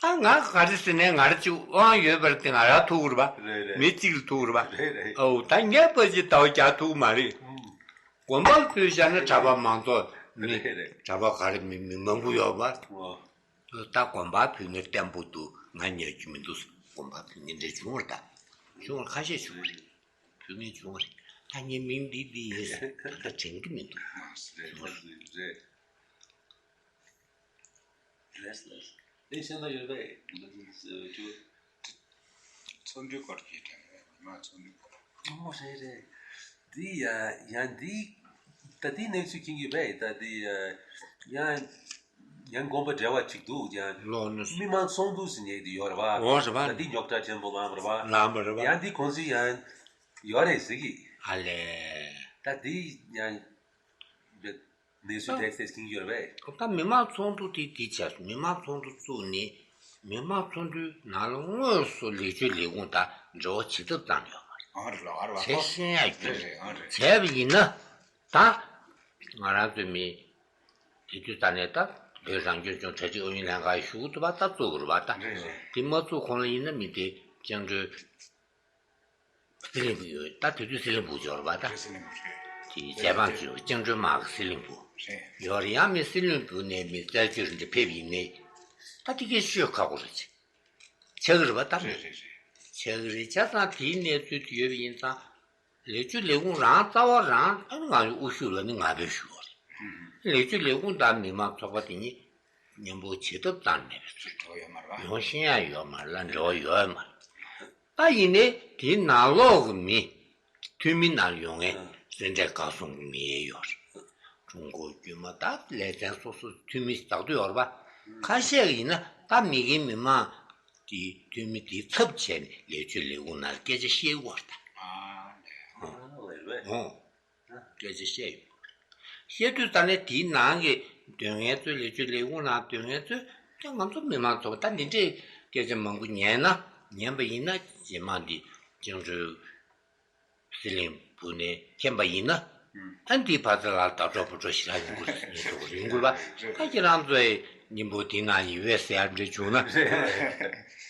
ཨ། ད་ང་ག་རེ་ཟེར་ནས་ང་རེ་ཅིག་དབང་ཡོད་པར་དེ་ང་ར་ཐུག་རེད་པ། རེད་རེད། མི་གཅིག་ལ་ཐུག་རེད་པ། རེད་རེད། ཨོ་ད་ངས་པ་སི་ད་བོ་རྒྱག་ཐུབ་མ་རེད། ཨུམ། དགོན་པ་ལ་ཕུལ་བཞག་ན་གྲྭ་པ་མང་ཚོགས་མི། རེད་རེད། གྲྭ་པ་ག་རེ་མི་མི་མང་པོ་ཡོད་པ། ཨོ། ད་དགོན་པ་ཕུལ་ནས་བརྟན་པོ་འདུག་ང་ཉལ་རྒྱུ་མི་འདུག་དགོན་པ་ཕུལ་ནས་འདྲ་བྱུང་བར་ད། བྱུང་བར་ཁ་ཤས་བྱུང་བ་རེད། ཕུལ་ནས་བྱུང་བ་རེད། ད་ངའི་མིང་འདི་འདི་ཡིན་ཟེར་ད་ལྟ་དྲན་གྱི་མི་འདུག་རེད་རེད་རེད། ལེགས་ལེགས། དེ་བཤད་ན་ཡོད་པས། ཚོགས་འདུའི་སྐོར་གྱི་དྲན་པས་མི་མང་ཚོགས་འདུའི་སྐོར། ཨོ་རེད་རེད། འདི་ཡ་ཡང་འདི་ད་འདི་གནས་ཚུལ་མཁྱེན་གྱི་རེད། ད་འདི་ཡ་ཡང་ཡང་དགོན་པ་འབྲེལ་བ་ཅིག་འདུག་ཡང་ལོ་ནི་མི་མང་ཚོགས་འདུ་ཟེར་མཁན་འདི་ཡོད་རེད་པ། འོ་རེད་པ། ད་འདི་རྙོག་དྲ་ཆེན་པོ་ལངས་པ་རེད་པ། ལངས་པ་རེད་པ། ཡང་འདི་ཁོང་ཚོའི་ཡང་ཡོད་རེད་ཟེར་གི། ཨ་ལས། ད་འདི་ཡང་གནས་ཚུལ་ལེགས་གསལ་མཁྱེན་གྱི་ཡོད་རེད་པས། ད་མི་མང་ཚོགས་འདུ་དེ་དེ་བྱས་སོང་། མི་མང་ཚོགས་འདུ་བཙུགས་ནས་མི་མང་ཚོགས་འདུའི་ནང་ལ་དངོས་སུ་ལེགས་བཅོས་ལས་ཁུངས་དང་འབྲེལ་བ་བྱེད་ཐབས་བཏང་ཡོད་མ་རེད། ཨང་རེད་ལགས། ཨ་རེད་ལགས། བྱས་ཤེས་ཡ་རེད་རེད། ཨང་རེད། བྱས་པ་ཡིན་ན་ད་ང་རང་ཚོའི་མི་དེ་དུས་ད་ནས་ད་བོད་རང་སྐྱོང་ལྗོངས་གྲ་སྒྲིག་ཨུ་ཡོན་ལྷན་ཁང་ཞུགས་ཐུབ་པ་ད་བཙུགས་དགོས་རེད་པ། ད་རེད་རེད། དེ་མ་བཙུགས་གོང་ལ་ཡིན་ན་མི་དེ་བཅིངས་འགྲོལ། སྲིད་བློན་པོ་ཡོད། ད་དེ་དུས་སྲིད་བློན་པོ་འབྱོར་བ་ད། རེད། སྲིད་བློན་པོ་རེད། དེ་རྗེས་འབངས་ཚོས་བཅིངས་འགྲོལ་དམག་གི་སྲིད་བློན་པོ་རེད། ཡོད་རེད། ཡང་མི་སྲིད་བློན་པོ་ནས་མི་རྩད་གཅོད་རེ་འདྲ་ཕེབས་ཡིན་ནའི་ད་དེ་གའི་ཤོད་ཁག་པོ་རེད། ཆགས་ཀྱི་རེད་པ་ད། རེད་རེད་རེད། ཆགས་ཀྱི་རེད། བྱས་ཙང་དེའི་གནས་ཚུལ་དེ་ཡོད་པ་ཡིན་ཙང་ལེགས་བཅོས་ལས་ཁུངས་རང་རྩ་བ་རང་ཨ་ནི་ང་ཚོའི་དབུ་བཞུགས་ལ་ནི་ང་ཕེབས་ཞུ་བ་རེད། ལེགས་བཅོས་ལས་ཁུངས་དང་མི་མང་ཚོགས་པ་དེ་གཉིས་མཉམ་པོ་བྱེད་ཐབས་བཏང་མེད་པའི་ཚུལ་འགྲོ་ཡོད་མ་རེད་པ། ཡོང་ཤེས་ཡ་ཡོད་མ་རེད་ལ་འབྲེལ་བ་ཡོད་མ་རེད། ད་ཡིན་ནའི་དེའི་ནང་ལོགས་ཀྱི་མི་འཐུས་མི་ནང་ཡོང་མཁན་སེ་འབྲས་དགའ་གསུམ་གྱི་མི་ཡོད་རེད། ཀྲུང་གོ་དཀྱུས་མ་ད་ལས་ཚན་སོ་སོ་འཐུས་མི་ཞིག་བདག་ཏུ་ཡོད་རེད་པ། ཁ་ཤས་ཀྱིས་ཡིན་ན་ད་མི་རྒན་མི་མང་དེའི་འཐུས་མི་དེའི་ཚབ་བྱས་ནས་ལེགས་བཅོས་ལས་ཁུངས་ནང་སྐད་ཆ་བཤད་ཀྱི་ཡོད་རེད་ད། ཨ་ལས། ཨོ། སྐད་ཆ་བཤད་ཡོད། བཤད་དུས་ད་ནས་དེའི་ནང་གི་སྡོད་མཁན་ཚོས་ལེགས་བཅོས་ལས་ཁུངས་ནང་སྡོད་མཁན་ཚོས་ད་ང་ཚོ་མི་མང་ཚོགས་ད་འདི་འདྲའི་སྐད་ཆ་མང་པོ་ཉན་ན་ཉན་པ་ཡིན་ན་རྗེས་མ་འདི་བཅིངས་འགྲོལ་སྲིད་བློན་པོ་ནས་མཁྱེན་པ་ཡིན་ན་ཨ་འདིའི་ཕར་ཚུར་ལ་བརྡ་སྤྲོད་ཕུར་སྤྲོད་ཞེ་དྲག་ཡོང་གི་རེད། ཉེན་རྟོག་ཡོང་གི་རེད་པ། ད་ཁྱེད་རང་ཚོའི་སྙིང་པོ་དེའི་ནང་ཡིན་པས་ཟེར་ཡ་འདྲ་བྱུང་ན་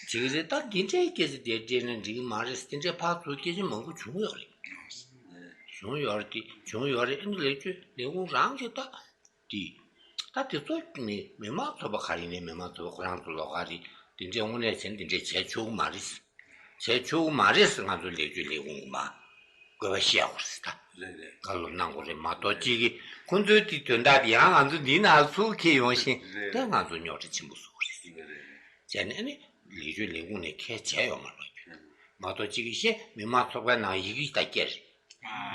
འགྲིག་གི་རེད། ད་འདི་འདྲའི་སྐད་ཆ་དེ་སྤྲད་ན་འགྲིག་གི་མ་རེད། དེ་འདྲའི་ཕར་ཚུར་སྐད་ཆ་མང་པོ་བྱུང་ཡོད་རེད། བྱུང་ཡོད་རེད། དེ་བྱུང་ཡོད་རེད། ཨ་ནི་ལེགས་བཅོས་ལས་ཁུངས་རང་གིས་ད་དེ་ད་དེ་ཚོ་ནི་མི་མང་ཚོགས་པ་ག་རེ་ཡིན་ནའི་མི་མང་ཚོགས་པ་ཁོ་རང་ཚོ་ལོགས་ཀ་རེད། དེ་འདྲའི་དངོས་གནས་བྱས་ན་དེ་འདྲའི་བྱས་ཆོག་གི་མ་རེད། བྱས་ཆོག་གི་མ་རེད་ཟེར་ང་ཚོ་ལེགས་བཅོས་ལས་ཁུངས་ཀྱིས་མ་དགོས་པ་བཤད་དགོས་རེད་ད། རེད་རེད། བཀའ་སློབ་གནང་དགོས་རེད་མ་གཏོགས་གཅིག་གིས་ཁོ་ཚོའི་དེ་དོན་དག་དེ་ཡང་ང་ཚོ་འདིའི་ནང་ཚུར་འཁྱེར་ཡོང་ཤེས་རེད། དེ་ང་ཚོ་རྙོག་དྲ་ཆེན་པོ་བཟོ་གི་རེད། རེད་རེད། བྱས་ནས་ཨ་ནི་ལེགས་བཅོས་ལས་ཁུངས་ནས་ཁས་བྱས་ཡོད་མ་རེད་པ། མ་གཏོགས་གཅིག་གིས་ཤེས་མི་མང་ཚོགས་པའི་ནང་ཡི་གེ་ད་བསྐྱལ་རེད།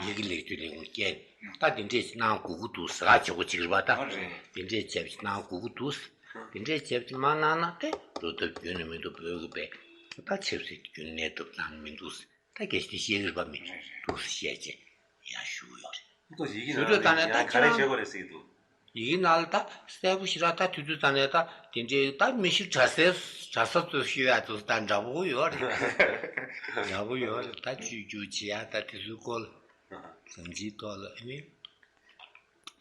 ཡི་གེ་ལེགས་བཅོས་ལས་ཁུངས་བསྐྱལ་རེད། ད་དེ་འདྲས་གནང་དགོས་ཀྱི་འདུག་ཟེར་ཁ་བྱེད་དགོས་གཅིག་རེད་པ་ད། རེད། དེ་འདྲས་བྱས་གནང་དགོས་ཀྱི་འདུག་དེ་འདྲས་བྱས་མ་གནང་ན་དེ་རུ་ཐབས་རྒྱུན་ནས་མི་འདུག་བོད་ཀྱི་པས་ད་ཆབ་སྲིད་རྒྱུན་གནས་ཐུབ་ཐང་མི་འདུག་ད་སྐད་ཆ་དེ་བཤད་ཀྱི་རེད་པ། མི་རེད་རེད། འདུག་སེ་བཤད་བྱས་ཡར་ཞུ་གི་ཡོད་རེད། ཏོ་ཡི་གེ་ཞུ་ནང་དུས་ད་ནས་ཡང་ད་ག་རེ་ཁྱེད་རང་བྱེད་དགོས་རེད་ཟེར་གྱི་འདུག་ཡི་གེ་ནང་ལ་ད་གསལ་པོ་ཞེ་དྲག་ད་དུས་ཚོད་ད་ནས་ད་དེ་འདྲའི་ད་མི་ཤི་གྲྭ་སའི་གྲྭ་ས་ཚོ་ཤི་ཡ་དུ་ད་འདྲ་པོ་ཡོད་རེད། འདྲ་པོ་ཡོད་རེད། ད་བཅོས་བསྒྱུར་བྱེད་ཡ་ད་དེ་ཚོའི་སྐོར་ལ་ཟང་ཟིང་ཐོག་ལ་ཨ་ནི་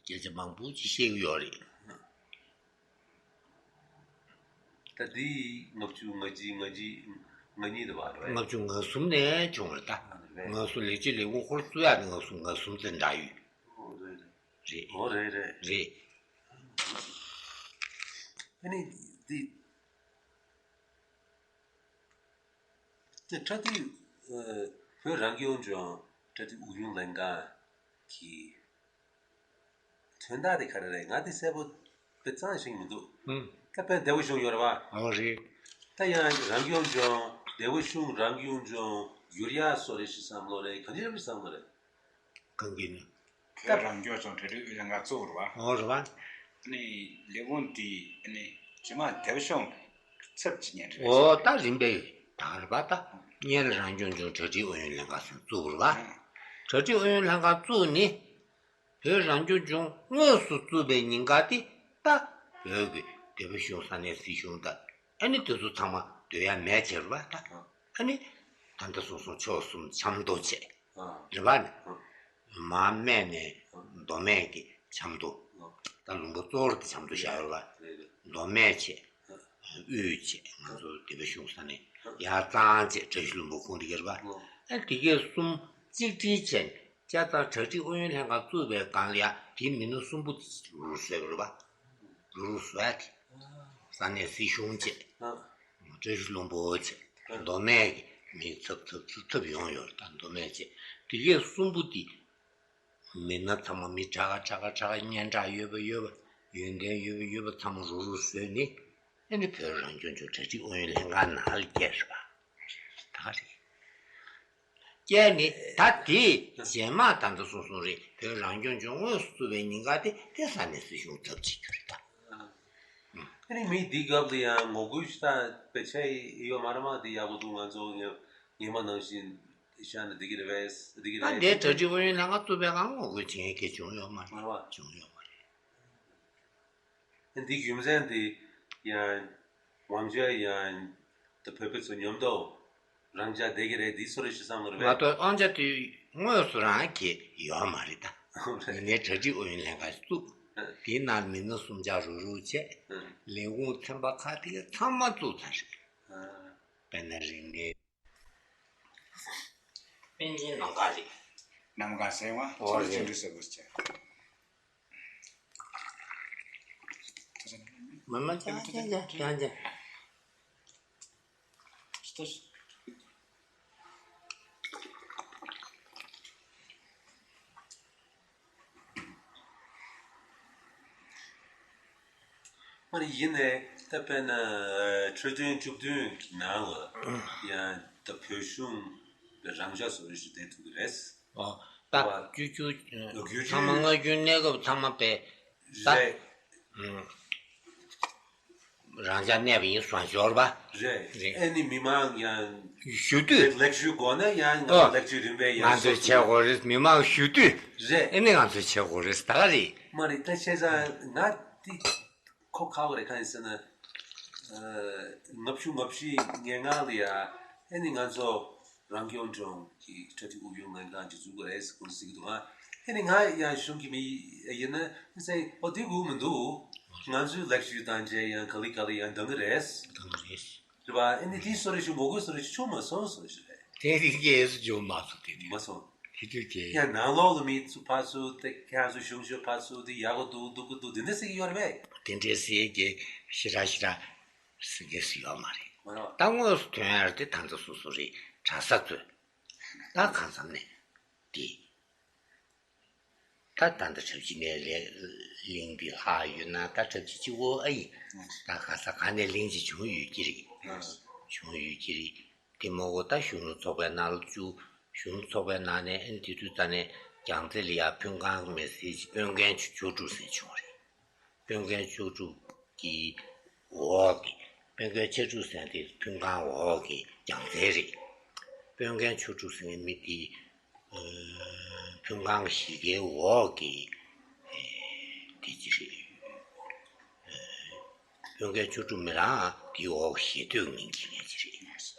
སྐད་ཆ་མང་པོ་ཅིག་བཤད་གི་ཡོད་རེད། ད་འདི་ལྔ་བཅུ་ང་གཅིག་ང་གཅིག་ང་གཉིས་དུ་བ་རེད། ལྔ་བཅུ་ང་གསུམ་ནས་བྱུང་བ་རེད་ད། རེད། ང་གསུམ་ལེགས་བཅོས་ལས་ཁུངས་ཧོར་བཙུགས་ཡག་ནི་ང་གསུམ་ང་གསུམ་ཙམ་འདྲ་ཡོད། ཨོ་རེད་རེད། རེད། ཨོ་རེད་རེད། རེད། ཨ་ནི་འདི་དེ་ཁྲ་ཏི་བོད་རང་སྐྱོང་ལྗོངས་ཁྲ་ཏི་ཨུ་ཡོན་ལྷན་ཁང་གི་དོན་དག་དེ་ག་རེ་རེད། ང་དེ་གསལ་པོ་དཔེ་གཙང་ཞིག་མི་འདུག་ཨུམ། ད་དཔེ་བདེ་བོ་བྱུང་ཡོད་རེད་བ། ཨོ་རེད། ད་ཡང་རང་སྐྱོང་ལྗོངས་བདེ་བོ་བྱུང་རང་སྐྱོང་ལྗོངས་བསྒྱུར་ཡག་བཟོ་རེད་ཞེས་བསམ་བློ་རེད། གང་ཅི་རེད་བསམ་བློ་རེད། གང་གི་ནི། བོད་རང་སྐྱོང་ལྗོངས་གྲ་སྒྲིག་ཨུ་ཡོན་ལྷན་ཁང་བཙུགས་རེད་བ། ཨོ་རེད་བ། ཨ་ནི་ལས་ཁུངས་འདི་ཨ་ནི་ རྗེས་མ་དེ་བ་ཤོང་ཚབ་ཅིག་ཉན་རེད། འོ་ད་རིམ་པས་ད་ག་རེད་པ། ད་སྔོན་ལ་རང་སྐྱོང་ལྗོངས་གྲ་སྒྲིག་ཨུ་ཡོན་ལྷན་ཁང་ཟེར་བཙུགས་པ་རེད་པ། གྲ་སྒྲིག་ཨུ་ཡོན་ལྷན་ཁང་བཙུགས་ནས་བོད་རང་སྐྱོང་ལྗོངས་དངོས་སུ་བཙུགས་པའི་ཉིན་ཀ་དེ་ད་བོད་ཀྱི་སྡེ་པ་གཞུང་ས་གནས་སྲིད་གཞུང་དང་ཨ་ནི་དེ་ཚོ་ཚང་མ་སྡོད་ཡ་མེད་ཅེས་རེད་པ། ད་ཨ་ནི་ད་ལྟ་སོང་སོང་ཕྱོགས་གསུམ་ཆབ་མདོ་བྱས། རེད་པ། ནི་མར་སྨད་ནས་མདོ་སྨད་ཀྱི་ཆབ་མདོ། ད་ལུང་པ་གཙོ་བོར་དེ་ཆབ་མདོ་བཞག་ཡོད་པ། མདོ་སྨད་བྱས། དབུས་བྱས། ང་ཚོ་སྡེ་པ་གཞུང་ས་ནས་ཡར་གཙང་བྱས། བཀྲ་ཤིས་ལྷུན་པོ་ཁུངས་དེ་གར་པ། ཨ་དེ་གས་གསུམ་གཅིག་སྒྲིལ་བྱས་ནས་བྱས་ཙང་གྲ་སྒྲིག་ཨུ་ཡོན་ལྷན་ཁང་བཙུགས་པའི་སྒང་ལ་ཡ་དེའི་མི་སྣ་གསུམ་པོ་རུ་རུ་བཟོས་པ་རེད་པ། རུ་རུ་བཟོས་ཏེ་ས་གནས་སྲིད་གཞུང་བྱས། བཀྲ་ཤིས་ལྷུན་པོ་བྱས། མདོ་སྨད་ཀྱི་མི་ཚབ་ཚབ་ཚབ་ཚབ་ཡོང་ཡོད་རེད། ད་མདོ་སྨད་བྱས། དེ་གས་གསུམ་པོ་དེ་མི་སྣ་ཚང་མ་མི་ཁྲ་ཁ་ཁྲ་ཁ་ཁྲ་ཁ་སྙན་གྲགས་ཡོད་པ་ཡོད་པ། ཡོན་ཏན་ཡོད་པ་ཡོད་པ་ཚང་མ་རུ་རུ་བཟོས་ནས་ཨ་ནི་བོད་རང་སྐྱོང་ལྗོངས་གྲ་སྒྲིག་ཨུ་ཡོན་ལྷན་ཁང་ནང་ལ་བསྐྱལ་རེད་པ། ད་ག་རེད། བསྐྱལ་ནས་ད་དེ་རྗེས་མ་ད་ལྟ་སོང་སོང་རེད། བོད་རང་སྐྱོང་ལྗོངས་དངོས་སུ་བཙུགས་པའི་ཉིན་ཀ་དེ་དེ་ས་གནས་སྲིད་གཞུང་ཚབ་བྱེད་རྒྱུ་རེད་ད། ཨ་ནི་མི་འདི་སྐབས་ལ་ཡང་ངོ་རྒོལ་ཞིག་ད་དཔེ་ཆ་ཡོད་མ་རེད་མ། འདི་ཡག་པོ་འདུག་ང་ཚོ་ངེས་ངེས་མ་ནང་བཞིན་བཞག་ན་འགྲིག་གི་རེད་པས། འགྲིག་གི་ད་རེད། འདིའི་གྲ་སྒྲིག་ཨུ་ཡོན་ལྷན་ཁང་བཙུགས་པའི་སྒང་ངོ་རྒོལ་བྱེད་མཁན་གང་བྱུང་ཡོད་མ་རེད། མ་རེད་པ། བྱུང་ཡོད་མ་རེད། འདི་རྒྱུ་མཚན་འདི་ཡང་དབང་ཆ་ཡང་ད་བོད་པ་ཚོ་མཉམ་དུ་རང་ཅག་བསྡད་ཀྱི་རེད། འདི་སུ་རེད་ཞུ་བསམ་བློ་རེད་མ་པས། གཏོགས་དབང་ཆ་དེ་དངོས་སུ་རང་གི་ཡོད་མ་རེད་ད། ངས་གྲ་སྒྲིག་ཨུ་ཡོན་ལྷན་ཁང་བཙུགས། དེའི་ནང་མི་སྣ་གསུམ་ཆ་རུ་རུ་བྱས། ལས་ཁུངས་ཚན་པ་ཁག་དེ་ག་ཚང་མ་བཙུགས་ཚར་རེད། དཔེར་ན་རིག་གནས། པཎ་ཆེན་ནམ་མཁའ་རེད། ནམ་མཁའ་ཟེར་བ་ཨོ་ཚོ་རེད། ཅི་འདྲ་ཟེར་དགོས་ཀྱི། མ་མ་ཅང་ཅང་ཅང་ཅང་ཅང་། མ་རེད། ཡིན་ནའི་ད་དཔེར་ན་འཕྲོད་བསྟེན་བཅུ་བདུན་གྱི་ནང་ལ་ཡང་ད་བོད་གཞུང་རང་འཇགས་སུ་རེ་ཞིག་བསྡད་ཐུབ་ཀྱི་རེད། ཨོ། ད་བརྒྱུད་བཅུ་ལོ་རྒྱུས་ཚང་མ་སྔ་འགྱུར་གནས་སྐབས་ཚང་མ་པས་ད་རེད། རང་འཇགས་གནས་པ་ཡིན་སོང་འབྱོར་པ། རེད། རེད། ཨེ་ནི་མི་མང་ཡང་ཞུ་དུས། ལེགས་ཞུ་དགོས་ན་ཡང་ཨོ། ལེགས་ཞུ་རིམ་པས་ཡང་ང་ཚོས་བྱེད་དགོས་རེད། མི་མང་ཞུ་དུས། རེད། ཨེ་ནི་ང་ཚོས་བྱེད་དགོས་རེད་ད་ག་རེད། མ་རེད། ད་བྱས་ཙང་ང་འདི་ཁོ་ཁ་བ་རེད། གང་ཡིན་ཟེར་ན། ལྔ་བཅུ་ང་བཞི་ཉེར་ལྔ་ལ་ཡ་ཨེ་ནི་ང་ཚོ་རང་སྐྱོང་ལྗོངས་ཀྱི་གྲ་སྒྲིག་ཨུ་ཡོན་ལྷན་ཁང་ཅིག་འཛུགས་དགོས་རེད་ཟེར་ཁོང་ཟེར་གྱི་འདུག་ཨ་ཨེ་ནི་ང་ཡང་གཞུང་གི་མི་ཡིན་ན་ཟེར་ཨོ་དེ་དགོས་མི་འདུག་ང་ཚོའི་ལེགས་ཞུ་དང་བཅས་ཡང་ག་ལེ་ག་ལེ་ཡང་འདང་གི་རེད། འདང་གི་རེད། རེད་པ། ཨེ་ནི་དེ་སོ་རེ་ཞུ་ངོ་རྒོལ་སོ་རེ་ཞུ་བྱུང་མ་སོང་སོ་རེ་ཞུ་རེད། དེ་རིགས་ཀྱི་ཨེ་སུ་བྱུང་མ་སོང་དེ་རེད། མ་སོང་། དེ་དུས་ཀྱི་ཡང་ནང་ལོགས་ལ་མི་ཚོ་ཕར་ཚུར་དེ་ཁྱེད་ཚོ་གཞུང་ཞུ་ཕར་ཚུར་དེ་ཡག་པོ་འདུག་སྡུག་གི་འདུག་དེ་འདྲ་ཟེར་གྱི་ཡོད་རེད་པས། དེ་འདྲའི་ཟེར་གྱི་ཞེ་དྲག་ཞེ་དྲག་ཟེར་མཁན་ཞིག་ཡོད་མ་རེད། མ་རེད་པ། ད་དངོས་སུ་ཐོན་ཡ་རེད་དེ་ད་ཚོ་སོ་སོ་རེད། གྲྭ་ས་ཚོས་ད་གང་འཚམ་ནས་དེ། ད་ད་ལྟ་གྲྭ་བཞི་ནས་ལས་གླིང་འདི་ལྷག་ཡོད་ན་ད་གྲྭ་བཞི་གཅིག་པོ་ཨ་ཡིན། ད་ག་ས་ག་ནས་གླིང་གཅིག་བྱུང་ཡོད་ཀྱི་རེད། བྱུང་ཡོད་ཀྱི་རེད། དེ་མ་གོ་ད་གཞོན་ནུ་ཚོགས་པའི་ནང་ལ་བཅུག་གཞོན་ནུ་ཚོགས་པའི་ནང་ནས་ཨ་ནི་དེ་དུས་ད་ནས་རྒྱལ་རྩེ་ལ་ཡ་ཕུན་ཁང་མེད་ཟེར་གྱི་དཔོན་རྒན་ཆོས་དྲུག་ཟེར་བྱུང་རེད། དཔོན་རྒན་ཆོས་དྲུག་གི་འོག་གི་དཔོན་རྒན་ཆོས་དྲུག་ཟེར་དེ་ཕུན་ཁང་འོག་གི་རྒྱལ་རྩེ་རེད། དཔོན་རྒན་ཆོས་དྲུག་ཟེར་མཁན་མི་དེ་ཕུན་ཁང་གཞིས་ཀའི་འོག་གི་དེ་ཅི་རེད། དཔོན་རྒན་ཆོས་དྲུག་མི་རང་དེའི་འོག་ཞེ་སྡོད་ངན་གྱི་ངན་གྱི་རེད།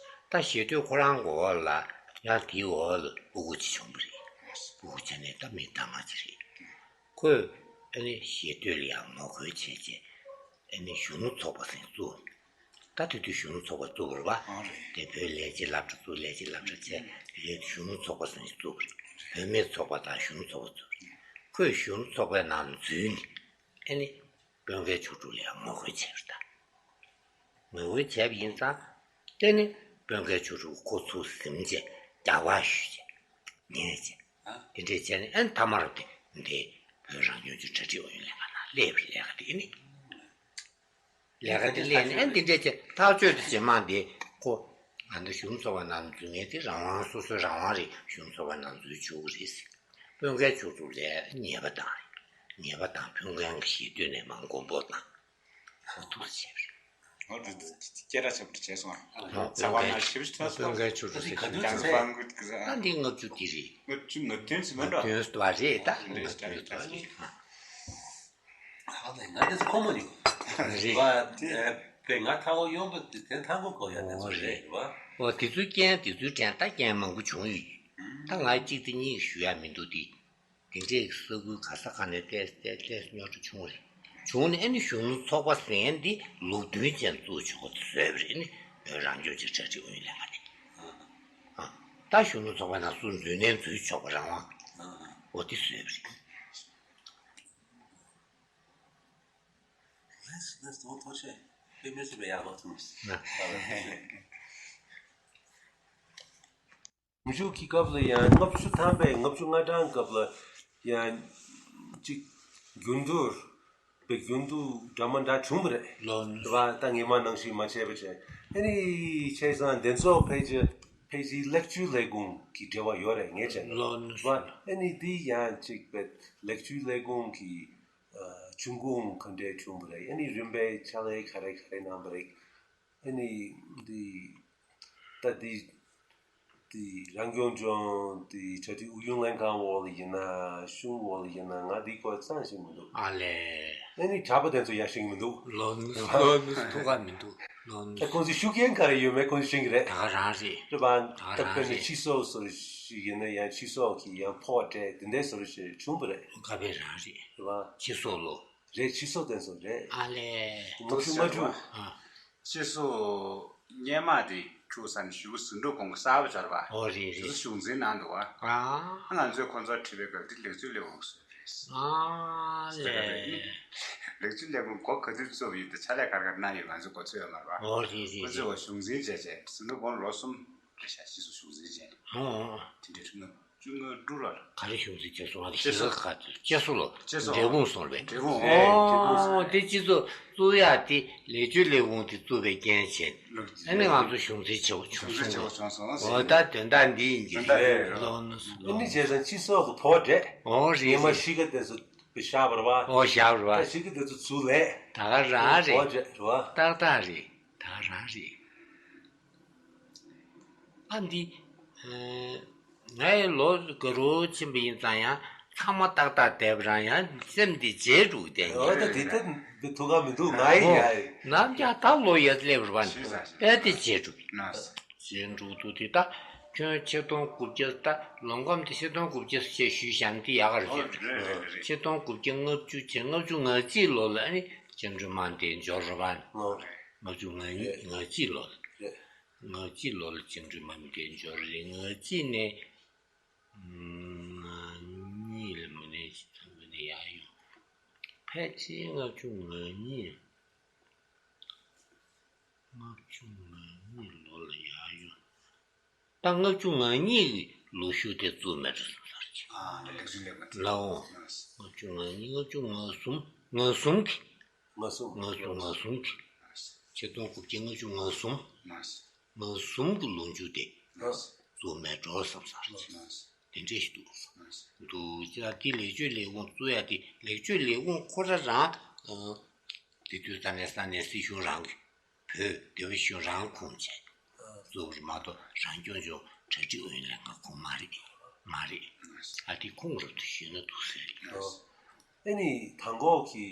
ད་ཞེ་སྡོད་ཁོ་རང་གི་འོག་ལ་ཡང་དེའི་འོག་ལ་སྤུ་གུ་གཅིག་བྱུང་བ་རེད། སྤུ་གུ་བྱས་ནས་ད་མི་ལྟ་ང་གཅིག་རེད། ཁོས་ཨ་ནི་ཞེ་སྡོད་ལ་ཡང་ངོ་རྒོལ་བྱས་རྗེས་ཨ་ནི་གཞོན་ནུ་ཚོགས་པ་ཟེར་བཙུགས། ད་དེ་དུས་གཞོན་ནུ་ཚོགས་པ་བཙུགས་པ་རེད་པ། ཨང་རེད། དེ་བོད་ལས་བྱེད་སློབ་གྲྭ་བཙུགས། ལས་བྱེད་སློབ་གྲྭ་བྱས། དེ་ལས་གཞོན་ནུ་ཚོགས་པ་ཟེར་བཙུགས་པ་རེད། བུད་མེད་ཚོགས་པ་དང་གཞོན་ནུ་ཚོགས་པ་བཙུགས། ཁོས་གཞོན་ནུ་ཚོགས་པའི་ནང་འཛུལ་ནས་ཨ་ནི་དཔོན་རྒན་ཆོས་དྲུག་ལ་ཡང་ངོ་རྒོལ་བྱས་པ་རེད་ད། ངོ་རྒོལ་བྱས་པ་ཡིན་ཙང་། དེ་ནི་དཔོན་རྒན་ཆོས་དྲུག་ཁོ་ཚུར་ཟིན་བྱས་རྒྱག་པ་ཞུས་བྱས་ཉན་བྱས། དེ་འདྲས་བྱས་ནས་ཨ་ནི་མཐའ་མར་དེ་འདི་བོད་རང་སྐྱོང་ལྗོངས་གྲ་སྒྲིག་ཨུ་ཡོན་ལྷན་ཁང་ནང་སླེབས་པའི་ལས་ཀ་དེ་ནི། ལས་ཀ་དེ་སླེབས་ནས་ཨ་ནི་འདི་འདྲས་བྱས་ཐག་གཅོད་དེ་རྗེས་མ་འདི་ཁོ་ང་ཚོ་གཞོན་ནུ་ཚོགས་པའི་ནང་འཛུལ་མཁན་དེ་རང་དབང་སོ་སོའི་རང་དབང་རེད། གཞོན་ནུ་ཚོགས་པའི་ནང་འཛུལ་ཆོག་གི་རེད། དཔོན་རྒན་ཆོས་དྲུག་ལ་ཉེས་པ་བཏང་རེད། ཉེས་པ་བཏང་ཕུན་ཁང་གི་ཞེ་སྡོད་ནས་མར་མགོ་འབོར་བཏང་། ཁོ་ཐུག་བྱས་པ་རེད། ང་ཚོ་སྐད་གྲགས་ཆེན་པོ་བྱས་སོང་། ཨ། ཚེ་དཔག་ན་ཞིབ་ཆ་སོང་། སྤུན་ཀའི་ཆུ་ཚོད་ཟེར་གྱི་འདུག་ད་འདི་ལྔ་བཅུ་དེ་རེད། ད་འདི་ལྔ་བཅུ་དེ་རེད། ལྔ་བཅུ་ང་བདུན་ཙམ་མིན་འགྲོ། ང་བདུན་ཙམ་རེད་ད། ལྔ་བཅུ་ཙམ་རེད། ཨ་ལས། ང་དེ་ཚོ་ཁོམ་མ་མྱོང་། རེད། བ། དེ་ང་ཐ་བ་གཡོན་པ་དེ་དེ་ཐང་གོ་གོ་ཡ་དེ་ཚོ་རེད་བ། འོ་དེ་ཚོའི་རྐྱེན་དེ་ཚོའི་དྲན་ད་རྐྱེན་མང་པོ་བྱུང་ཡོད། ད་ང་གཅིག་དེ་གཉིས་ཞུ་ཡ་མི་འདུག་དེ། དེ་འདྲའི་ས་ཁུལ་ག་ས་ག་ནས་ཏོག་ཙམ་ཏོག་ཙམ་རྙོག་དྲ་བྱུང་བ་རེད། བྱུང་ནས་ཨ་ནི་གཞོན་ནུ་ཚོགས་པ་ཟེར་མཁན་འདི་ལུགས་མཐུན་ཅན་བཙུགས་ཆོག་པ་དེ་བཟོས་པ་རེད། ཨ་ནི་བོད་རང་སྐྱོང་ལྗོངས་གྲ་སྒྲིག་ཨུ་ཡོན་ལྷན་ཁང་དེ། ཨ། ད་གཞོན་ནུ་ཚོགས་པ་ནང་སུ་འཛུལ་ནའི་འཛུལ་ཆོག་པ་རང་དབང་། འོ་དེ་བཟོས་པ་རེད། Let's, let's don't touch it. དཔེ་མི་སྲིད་པའི་ཡག་པོ་ཐོན། ན། ཉི་ཤུ་གི་སྐབས་ལ་ཡང་ལྔ་བཅུ་ཐམ་པའི་ལྔ་བཅུ་ང་གྲངས་སྐབས་ལ་ཡང་གཅིག་རྒྱུན་དུ་བའི་རྒྱུན་དུ་འདྲ་མ་འདྲ་བྱུང་བ་རེད། ལོ་ནི། རེད་བ། ད་ངེས་མ་ནང་བཞིན་མ་བྱས་པ་བྱས། ཨ་ནི་བྱས་ཙང་དེ་ཚོ་ཕལ་ཆེར་ཕལ་ཆེར་ལེགས་བཅོས་ལས་ཁུངས་ཀྱི་འབྲེལ་བ་ཡོད་རེད་ངས་བྱས་ན། ལོ་ནི། རེད་བ། ཨ་ནི་འདི་ཡང་གཅིག་པའི་ལེགས་བཅོས་ལས་ཁུངས་ཀྱི་ཨ་ཆུང་ཁུངས་ག་འདྲས་བྱུང་བ་རེད། ཨ་ནི་རིམ་པས་ཕྱག་ལས་ག་རེ་ག་རེ་གནང་བ་རེད། ཨ་ནི་འདི་ད་འདི་འདི་རང་སྐྱོང་ལྗོངས་འདི་གྲ་སྒྲིག་ཨུ་ཡོན་ལྷན་ཁང་འོག་ལ་ཡིན་ན་གཞུང་འོག་ལ་ཡིན་ན་ང་འདི་སྐོར་ཙང་ཤེས་མི་འདུག་ཨ་ལས། ཨ་ནི་གྲྭ་པ་དེ་ཚོ་ཡར་ཤེས་ཀྱི་མི་འདུག་ལོ་ནི་ལོ་ནི་ཐུགས་ཁག་མི་འདུག་ལོ་ནི། ཨ་ཁོང་ཚོས་ཤུགས་རྐྱེན་ག་རེ་ཡོད་མེད་ཁོང་ཚོས་ཤེས་ཀྱི་རེད། ད་ག་རང་རེད། རེད་པ། ད་ག་ད་རང་དཔེར་ན་རེད། སྤྱི་ཚོགས་སོ་ཞིག་ཡིན་ན་ཡང་སྤྱི་ཚོགས་ཀྱི་ཡང་ཕོགས་སྤྲད་དེ་འདྲའི་སོ་ཞིག་བྱུང་བ་རེད། ག་པའི་རང་རེད། རེད་པ། སྤྱི་ཚོགས་ལོ། རེད། སྤྱི་ཚོགས་དེ་ཚོ་རེད། ཨ་ལས། ལྔ་བཅུ་ང་དྲུག་ཨ། སྤྱི་ཚོགས་སྔོན་མ་དེ་འཁྲུག་ས་ནས་ཞུ་ཟིན་འགྲོ་གོང་གི་གསར་པ་སྦྱར་བ། ཨོ་རེད་རེད། དེ་ཚོ་གཞུང་འཛིན་གནང་འདུག་བ། ཨ། ང་ཚོས་ཁོང་ཚོར་དྲིས་པའི་སྐབས་དེ་ལེགས་བཅོས་ལས་ཁུངས་སུ་རེད། ཨ་ཟེར་ག་རེད། ལེགས་བཅོས་ལས་ཁུངས་གོ་ག་དུས་བཙུགས་པ་ཡིན་དེ་ཕྱག་ལས་ག་རེ་ག་རེ་གནང་ཡོད་ང་ཚོས་གོ་ཚོད་ཡོད་མ་རེད་བ། ཨོ་རེད་རེད། ཁོང་ཚོས་རེད། གཞུང་འཛིན་བྱས་བྱས་ཟིན་འགྲོ་གོང་ལོ་གསུམ་རེད་ཤག་སྤྱི་ཚོགས་གཞུང་འཛིན་བྱས་ནས། ཨོ་ཨོ། དེ་འདྲའི་ཁྲིམས་ནང་བཅུ་ལྔ་དྲུག་ལ། ག་རེ་གཞུང་འཛིན་བྱས་སོང་ང་དེ་སྤྱི་ཚོགས་ག་དུས་སྤྱི་ཚོགས་ལ། སྤྱི་ཚོགས་འབྲས་སྤུངས་སོང་བས། འབྲས་སྤུངས། ཨོ་འབྲས་སྤུངས་སོང་། དེ་སྤྱི་ཚོགས་བཙུགས་ཡག་དེ་ལེགས་བཅོས་ལས་ཁུངས་དེ་བཙུགས་པའི་རྐྱེན་བྱས། ཨ་ནི་ང་ཚོ་གཞུང་འཛིན་བྱེད་དགོས་བྱུང་སོང་། གཞུང་འཛིན་བྱེད་དགོས་བྱུང་སོང་ཟེར། ཨོ་ད་དོན་དག་འདི་ཡིན་གྱི་དོན་དག་འདི་རེད། རེད། ལོ་ནི་སོང་། ཨ་ནི་བྱས་ཙང་སྤྱི་ཚོགས་ཀྱི་ཕོགས་སྤྲད། ཨོ་རེད་ངས་མ་རེད། གཞིས་ཀ་དེ་ཚོ་བཞག་པ་རེད་བ། ཨོ་བཞག་པ་རེད་བ། ད་གཞིས་ཀ་དེ་ཚོ་ཚུར་ལས། ད་ག་རང་རེད། ཕོགས་སྤྲད་རེད་བ། ཏག་ཏག་རེད། ད་ག་རང་རེད། ཨ་འདི། ཨ། ངའི་ལོ་དགའ་རུ་ཕྱིན་པ་ཡིན་ཙང་ཡང་ཚང་མ་ཏག་ཏག་བསྡད་པ་རང་ཡང་སེམས་འདི་བརྗེད་འགྲོ་བསྡད་ཡོད། འོ་ད་འདི་ད་འདི་ཐུགས་ཁག་མི་འདུག་ང་ཡི་ཡ་ཡི། ནམ་རྒྱུན་ད་ལོ་ཡར་སླེབས་པ་རེད་བ། དཔེ་དེ་བརྗེད་འགྲོ་གི། བརྗེད་འགྲོ་འདུག་དེ་ད་ཁྱོད་ཆིག་སྟོང་དགུ་བརྒྱ་ད་ལོ་ཁམས་དེ་ཆིག་སྟོང་དགུ་བརྒྱ་ཞེས་ཞུས་བཞག་འདི་ཡག་ག་རེད་བརྗེད་འགྲོ། ཆིག་སྟོང་དགུ་བརྒྱ་ལྔ་བཅུ་བྱས་ལྔ་བཅུ་ང་གཅིག་ལོ་ལ་ཨ་ནི་བཅིངས་འགྲོལ་དམག་འདི་འབྱོར་རེད་བ། ལྔ་བཅུ་ང་གཉིས་ང་གཅིག་ལོ་ལ། ལྔ་གཅིག་ལོ་ལ་བཅིངས་འགྲོལ་དམག་མི་འདི་འབྱོར་རེད། ལྔ་གཅིག་ནས་ལྔ་གཉིས་ལ་མི་ནས་ཅི་ཐམ་པ་ནས་ཡར་ཡོང་། ཕལ་ཆེར་ལྔ་བཅུ་ང་གཉིས། ལྔ་བཅུ་ང་གཉིས་ལོ་ལ་ཡར་ཡོང་། ད་ལྔ་བཅུ་ང་གཉིས་ཀྱི་ལོ་ཤུགས་དེ་བཙུགས་མེད་འགྲོ་སོང་ཟེར་གྱི། ཨ་ལེགས་ལེགས་ལེགས། ལའོ། ལྔ་བཅུ་ང་གཉིས་ལྔ་བཅུ་ང་གསུམ་ང་གསུམ་གྱི། ང་གསུམ། ང་གསུམ་ང་གསུམ་གྱི། ཆིག་སྟོང་དགུ་བརྒྱ་ལྔ་བཅུ་ང་གསུམ། ང་གསུམ་གྱི་ལོ་མཇུག་དེ་བཙུགས་མེད་འགྲོ་བསམ་ས་རེད། དེ་འདྲས་ཞིག་འདུག་འདུག་ཅེ་ན་དེ་ལེགས་བཅོས་ལས་ཁུངས་བཙུགས་ཡ་དེ་ལེགས་བཅོས་ལས་ཁུངས་ཁོ་རང་རང་དེ་དུས་ས་གནས་ས་གནས་སྲིད་གཞུང་རང་གི་བོད་སྡེ་བ་གཞུང་རང་ཁོངས་བྱས་བཙུགས་པ་མ་གཏོགས་རང་སྐྱོང་ལྗོངས་གྲ་སྒྲིག་ཨུ་ཡོན་ལྷན་ཁང་ཁོངས་མ་རེད། མ་རེད། ཨ་དེ་ཁུངས་རབ་ཏུ་ཞུས་ན་འདུག་ཟེར། ཨ་ནི་དང་གོ་གི་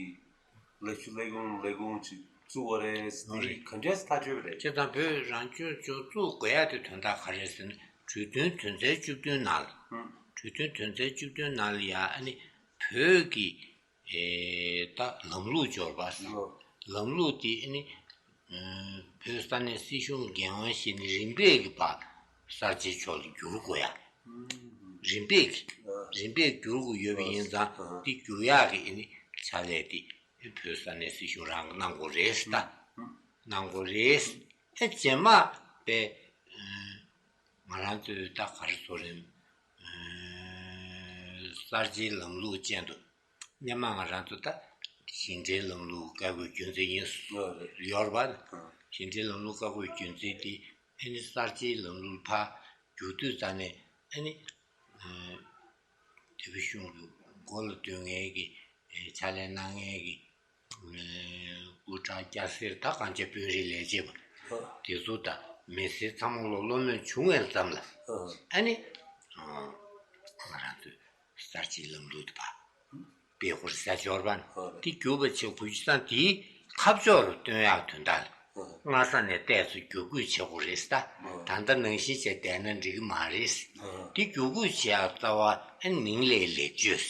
ལས་ཞུ་ལས་ཁུངས་ལས་ཁུངས་ཅིག་བཙུགས་པ་རེད། འོ་རེད། འདི་ག་འདྲས་ཐག་གཅོད་པ་རེད། བྱས་ཙང་བོད་རང་སྐྱོང་ལྗོངས་བཙུགས་དགོས་ཡ་དེ་དོན་དག་ག་རེ་ཟེར་ན་གྲོས་མཐུན་དོན་ཚན་བཅུ་བདུན་ནང་ལ། ཧུམ། གྲོས་མཐུན་དོན་ཚན་བཅུ་བདུན་ནང་ལ་ཡ་ཨ་ནི་བོད་ཀྱི་ཨེ་ད་ལམ་ལུགས་འབྱོར་པ། ཧུམ། ལམ་ལུགས་དེ་ཨ་ནི་ཨ་བོད་ས་གནས་སྲིད་གཞུང་འགན་དབང་བཞེས་ནས་རིམ་པས་ཀྱི་བར་གསར་བརྗེའི་ཕྱོགས་ལ་བསྒྱུར་དགོས་ཡ། ཧུམ། རིམ་པས་ཀྱི་ཨ་རིམ་པས་བསྒྱུར་དགོས་ཡོད་པ་ཡིན་ཙང་ཨ་འདི་བསྒྱུར་ཡག་གི་ཨ་ནི་ཕྱག་ལས་དེ། བོད་ས་གནས་སྲིད་གཞུང་རང་གིས་གནང་དགོས་རེད་ད། གནང་དགོས་རེད། ཨེ་རྗེས་མ་པས་ང་རང་ཚོའི་ད་ག་རེ་ཟེར་རེད། གསར་བརྗེའི་ལམ་ལུགས་ཅན་དུ་སྔོན་མ་ང་རང་ཚོ་ད་ཞིང་བྲན་ལམ་ལུགས་བཀའ་བཀོད་རྒྱུད་འཛིན་ཡིན་ཡོད་རེད་པ། ཞིང་བྲན་ལམ་ལུགས་བཀའ་བཀོད་རྒྱུད་འཛིན་དེ་ཨེ་ནི་གསར་བརྗེའི་ལམ་ལུགས་ཕར་བསྒྱུར་དུས་ཙ་ནས་ཨེ་ནི། སྡེ་པ་གཞུང་གི་མགོ་ལ་སྡོད་མཁན་གྱི་ཕྱག་ལས་གནང་མཁན་གྱི་ སྐུ་དྲག་སྐྱ་སེར་ད་གང་ཅི་དཔོན་རིགས་ལས་བྱེད་པ་དེ་ཚོ་དང་མི་སེར་ཚང་མ་ལོ་ལོ་མོན་བྱུང་བའི་མཚམས་ལ་ཨ་ནི་ང་རང་ཚོའི་གསར་བརྗེའི་ལམ་ལུགས་དེ་ཕར་སྤེལ་དགོས་རེད་ཟེར་འབྱོར་པ་ནི་དེ་བསྒྱུར་བ་བྱེད་དགོས་ཀྱི་ཙང་དེའི་ཁ་ཕྱོགས་རུ་སྟོན་ཡག་དོན་དག་ལ་སྔ་ས་ནས་ཏོག་ཙམ་བསྒྱུར་བཀོད་བྱེད་དགོས་རེད་ཟེར། ད་ད་ལྟ་ནང་བཞིན་བྱས་བསྡད་ན་འགྲིག་གི་མ་རེད། དེ་བསྒྱུར་བཀོད་བྱེད་ཡག་རྩ་བ་ཨ་ནི་མིང་ལས་ལེགས་བཅོས།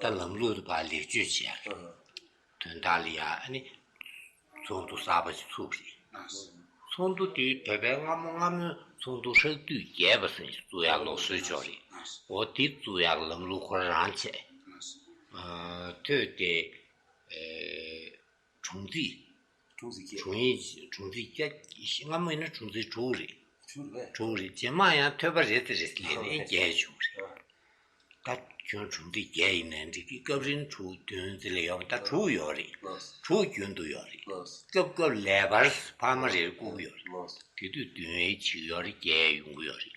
ད་ལམ་ལུགས་དེ་ཕར་ལེགས་བཅོས་བྱེད་ཡག་དོན་དག་ལ་ཡ་ཨ་ནི་ཚོགས་འདུ་གསར་པ་ཞིག་ཚུགས་པ་རེད། ཚོགས་འདུ་དེ་བོད་པའི་སྔ་མོ་སྔ་མོའི་ཚོགས་འདུ་ཧྲག་བསྡུས་རྒྱས་པ་ཟེར་ཞིག་བཙུགས་ཡག་ལུགས་སྲོལ་ཅིག་ཡོད་རེད། འོ་དེ་བཙུགས་ཡག་ལམ་ལུགས་ཁོ་རང་བྱས། ཨ་ཐོས་ཏེ་ཨེ་གྲངས་རྩིས། གྲངས་རྩིས་བརྒྱད། གྲངས་ཡིན་གྲངས་རྩིས་བརྒྱད། སྔ་མོ་ཡིན་ན་གྲངས་རྩིས་དྲུག་རེད། དྲུག་རེད། དྲུག་རེད། རྗེས་མ་ཡང་ཐོས་པ་རེ་ཙམ་རེ་ཙམ་ལས་ནས་བརྒྱད་བྱུང་རེད། ད་ཁྱོད་གྲངས་རྩིས་བརྒྱད་ཡིན་ནའི་འགྲིག་གི། སྐབས་རིང་དྲུག་བདུན་ཙམ་ལས་ཡོད་པ་ད་དྲུག་ཡོད་རེད། དྲུག་རྒྱུན་དུ་ཡོད་རེད། སྐབས་སྐབས་ལེགས་པར་ཕ་མ་རེར་བསྐུར་གི་ཡོད་རེད། དེ་དུས་བདུན་ཡས་གཅིག་ཡོད་རེད། བརྒྱད་ཡོང་གི་ཡོད་རེད།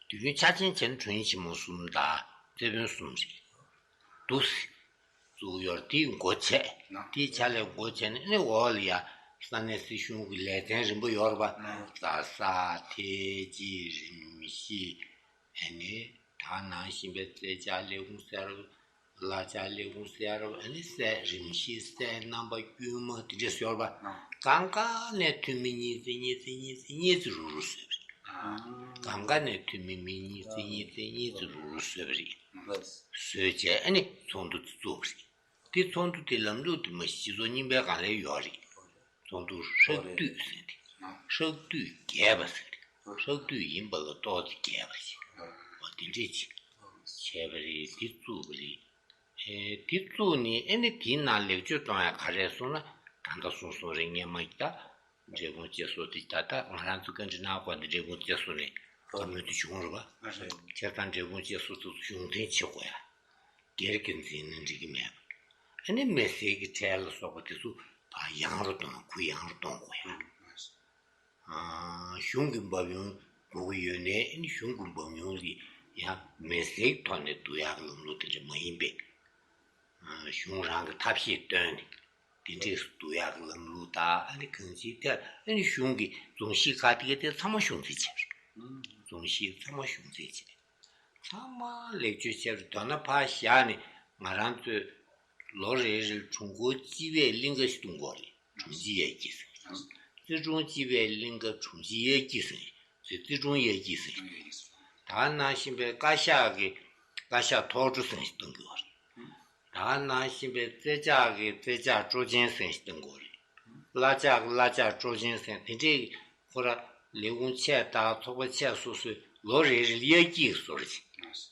དུས་རྒྱུན་ཆ་ཆེན་བྱས་ན་གྲངས་ཡིན་ཆེན་མོ་གསུམ་དང་རྩེ་དཔོན་གསུམ་རེད། འདུག་སེ་བཙུགས་ཡོད་རེད། དེའི་འགོ་བྱས། དེའི་ཕྱག་ལས་འགོ་བྱས་ནས་ཨ་ནི་འོག་ལ་ཡ་ས་གནས་སྲིད་གཞུང་གི་ལས་ཚན་རིམ་པ་ཡོད་རེད་པ། རྡ་ས། ཐེ་ཅི། རིམ་བཞི། ཨ་ནི་ད་ནང་བཞིན་པའི་རྩེ་ལྕགས་ལས་ཁུངས་ཟེར་རོ། གླ་ཆ་ལས་ཁུངས་ཟེར་རོ། ཨ་ནི་སྲས་རིམ་བཞི། སྲས་རྣམ་པ་དཀྱུས་མ་དེ་འདྲས་ཡོད་རེད་པ། གང་ག་ནས་འཐུས་མི་གཉིས་ཙམ་གཉིས་ཙམ་གཉིས་ཙམ་གཉིས་ཙམ་རུག་རུག་བཟོས་པ་རེད། གང་ག་ནས་འཐུས་མི་མི་གཉིས་ཙམ་གཉིས་ཙམ་གཉིས་ཙམ་རུག་རུག་བཟོས་པ་རེད། བཟོས་བྱས་ཨ་ནི་ཚོགས་འདུ་དེ་བཙུགས་པ་རེད། དེ་ཚོགས་འདུ་དེ་ལམ་ལུགས་དེ་མ་གཞི་སྤྱི་ཚོགས་རྙིང་པའི་སྒང་ལ་ཡོད་རེད། ཚོགས་འདུ་ཧྲག་བསྡུས་ཟེར་ཏེ། ཧྲག་བསྡུས་རྒྱས་པ་ཟེར་ཏེ། ཧྲག་བསྡུས་ཡིན་པ་ལ་ཏོག་ཙམ་རྒྱས་པ་ཞིག་འོ་དེ་འདྲས་ཅིག་བྱས་པ་རེད། དེ་བཙུགས་པ་རེད། ཨེ་དེ་བཙུགས་ནས་ཨ་ནི་དེའི་ནང་ལེགས་བཅོས་གཏོང་ཡ་ག་རེ་སོང་ན་ད་ལྟ་གསུངས་སོང་རེད། སྔས་མ་ད་འབྲས་སྤུངས་བཅད་སོ་དེ་ད་ལྟ་ང་རང་ཚོ་བཀའ་འདྲི་གནང་དགོས་འདི་འབྲས་སྤུངས་བཅད་སོ་ནས་བཀའ་མོལ་དུ་བྱུང་རེད་པ། བྱས་ཙང་འབྲས་སྤུངས་བཅད་སོ་དེ་ཚོ་གཞུང་འཛིན་བྱེད་དགོས་ཡ། སྒེར་གྱི་འཛིན་ན་འགྲིག་གི་མེད་པ། ཨ་ནི་མི་སེར་གྱི་ཁྲལ་ལ་སོགས་པ་དེ་ཚོ་ཕར་ཡང་རུ་གཏོང་། གུ་ཡངས་རུ་གཏོང་དགོས་ཡ། གཞུང་གི་འབབ་ཡོང་དགོས་ཀྱི་ཡོད་ནའི་ཨ་ནི་གཞུང་གི་འབབ་ཡོང་དེ་ཡང་མི་སེར་གྱི་ཐོག་ནས་བསྡུ་ཡག་གི་ལམ་ལུགས་དེ་འདྲ་མ་ཡིན་པས། གཞུང་རང་གི་ཐབས་ཤེས་བཏོན་ནས་དེ་འདྲས་སུ་བསྡུ་ཡག་གི་ལམ་ལུགས་དང་ཨ་ནི་གང་ཅིའི་ཐད་ཨ་ནི་གཞུང་གི་རྫོང་གཞིས་ཁག་དེ་ག་དེ་ཚང་མ་གཞུང་འཛིན་བྱས་རེད། རྫོང་གཞིས་ཚང་མ་གཞུང་འཛིན་བྱས། ཚང་མ་ལེགས་བཅོས་བྱས་རེད། མདོར་ན་ཕར་བཞག་ནས་ང་རང་ཚོས་ལོ་རེ་རེར་གྲོང་སྐོར་སྤྱི་པའི་གླིང་ག་ཞིག་གཏོང་དགོས་རེད། གྲོང་སྤྱི་དབྱར་སྐྱིད་ཟེར། རྩེ་གྲོང་སྤྱི་པའི་གླིང་ག་གྲོང་སྤྱི་དབྱར་སྐྱིད་ཟེར། རྩེ་རྩེ་གྲོང་དབྱར་སྐྱིད་ཟེར། ད་ནང་བཞིན་པའི་བཀའ་ཤག་གི་བཀའ་ཤག་ཐོག་འཕྲོ་ཟེར་ཞིག་གཏོང་གི་ཡོད་རེད། ད་ནང་བཞིན་པའི་རྩེ་ལྕགས་ཀྱི་རྩེ་ལྕགས་སྤྲོ་ཆེན་ཟེར་ཞིག་གཏོང་གི་ཡོད་རེད། གླ་ལྕགས་ཀྱི་གླ་ལྕགས་སྤྲོ་ཆེན་ཟེར། དེ་འདྲའི་ཁོ་ར་ལས་ཁུངས་ཆེ་དང་ཚོགས་པ་ཆེ་སོ་སོས་ལོ་རེ་རེ་ལ་དབྱར་སྐྱིད་བཟོ་རེ་བྱེད།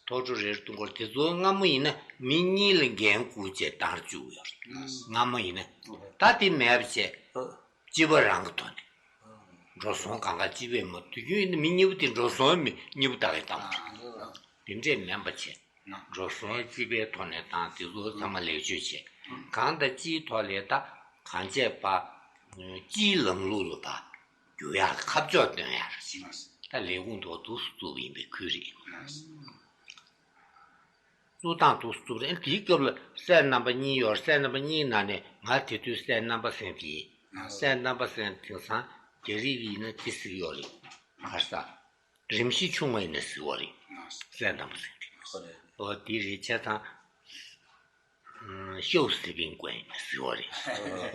ཐོག་འཕྲོ་རེ་རེ་གཏོང་གི་ཡོད་རེད། དེ་ཚོ་སྔ་མོ་ཡིན་ན་མི་གཉིས་ལ་འགན་བསྐུར་བྱས་བཏང་བཅུག་ཡོད་རེད། སྔ་མོ་ཡིན་ན། ད་དེ་མེད་པ་བྱས། སྤྱི་པ་རང་གི་ཐོག་ནས་འགྲོ་སོང་གང་ག་སྤྱི་པས་མ། དུས་རྒྱུན་ཡིན་ན་མི་གཉིས་པོ་དེ་འགྲོ་སོང་མི་གཉིས་པོ་ད་གའི་བཏང་བ་རེད། དེ་འདྲས་མིན་པ་བྱས། འགྲོ་སོང་སྤྱི་པའི་ཐོག་ནས་བཏང་། དེ་ཚོ་ཚང་མ་ལེགས་བཅོས་བྱས། གང་དང་ཅིའི་ཐོག་ལས་ད་གང་བྱས་པ། སྤྱིའི་ལམ་ལུགས་ལ་ད་འགྱུར་ཡག་ཁ་ཕྱོགས་སྟོན་ཡག་རེད། ད་ལས་ཁུངས་དེ་འདུག་སེ་བཙུགས་པ་ཡིན་པའི་ཁུལ་རེད། བཙུགས་སྟངས་འདུག་སེ་བཙུགས་རེད། དེའི་སྐབས་ལ་སྲས་རྣམ་པ་གཉིས་ཡོད་རེད། སྲས་རྣམ་པ་གཉིས་ནང་ནས་ང་དེ་དུས་སྲས་རྣམ་པ་ཟེར་དེ་ཡིན། སྲས་རྣམ་པ་ཟེར་དེང་སང་རྒྱ་རིགས་ཡིན་ན་ཅི་ཟེར་ཡོད་རེད། ག་རེ་ཟ། རིམ་བཞི་ཆུང་མ་ཡིན་ན་ཟེར་བ་རེད། སྲས་རྣམ་པ་ཟེར་དེ། ཨོ་དེ་རེད། བྱས་ཙང་ཤའུ་སི་པིན་ཀོན་ཟེར་བ་རེད།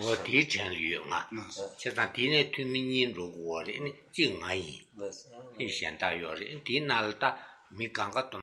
འོ་དེའི་གྲས་ལ་ཡོད་ང་། བྱས་ཙང་དེ་ནས་འཐུས་མི་གཉིས་འགྲོ་དགོས་བ་རེད། ཨ་ནི་གཅིག་ང་ཡིན། ཨ་ནི་གཞན་དག་ཡོད་རེད། ཨ་ནི་དེའི་ནང་ལ་ད་མི་གང་ག་དོ་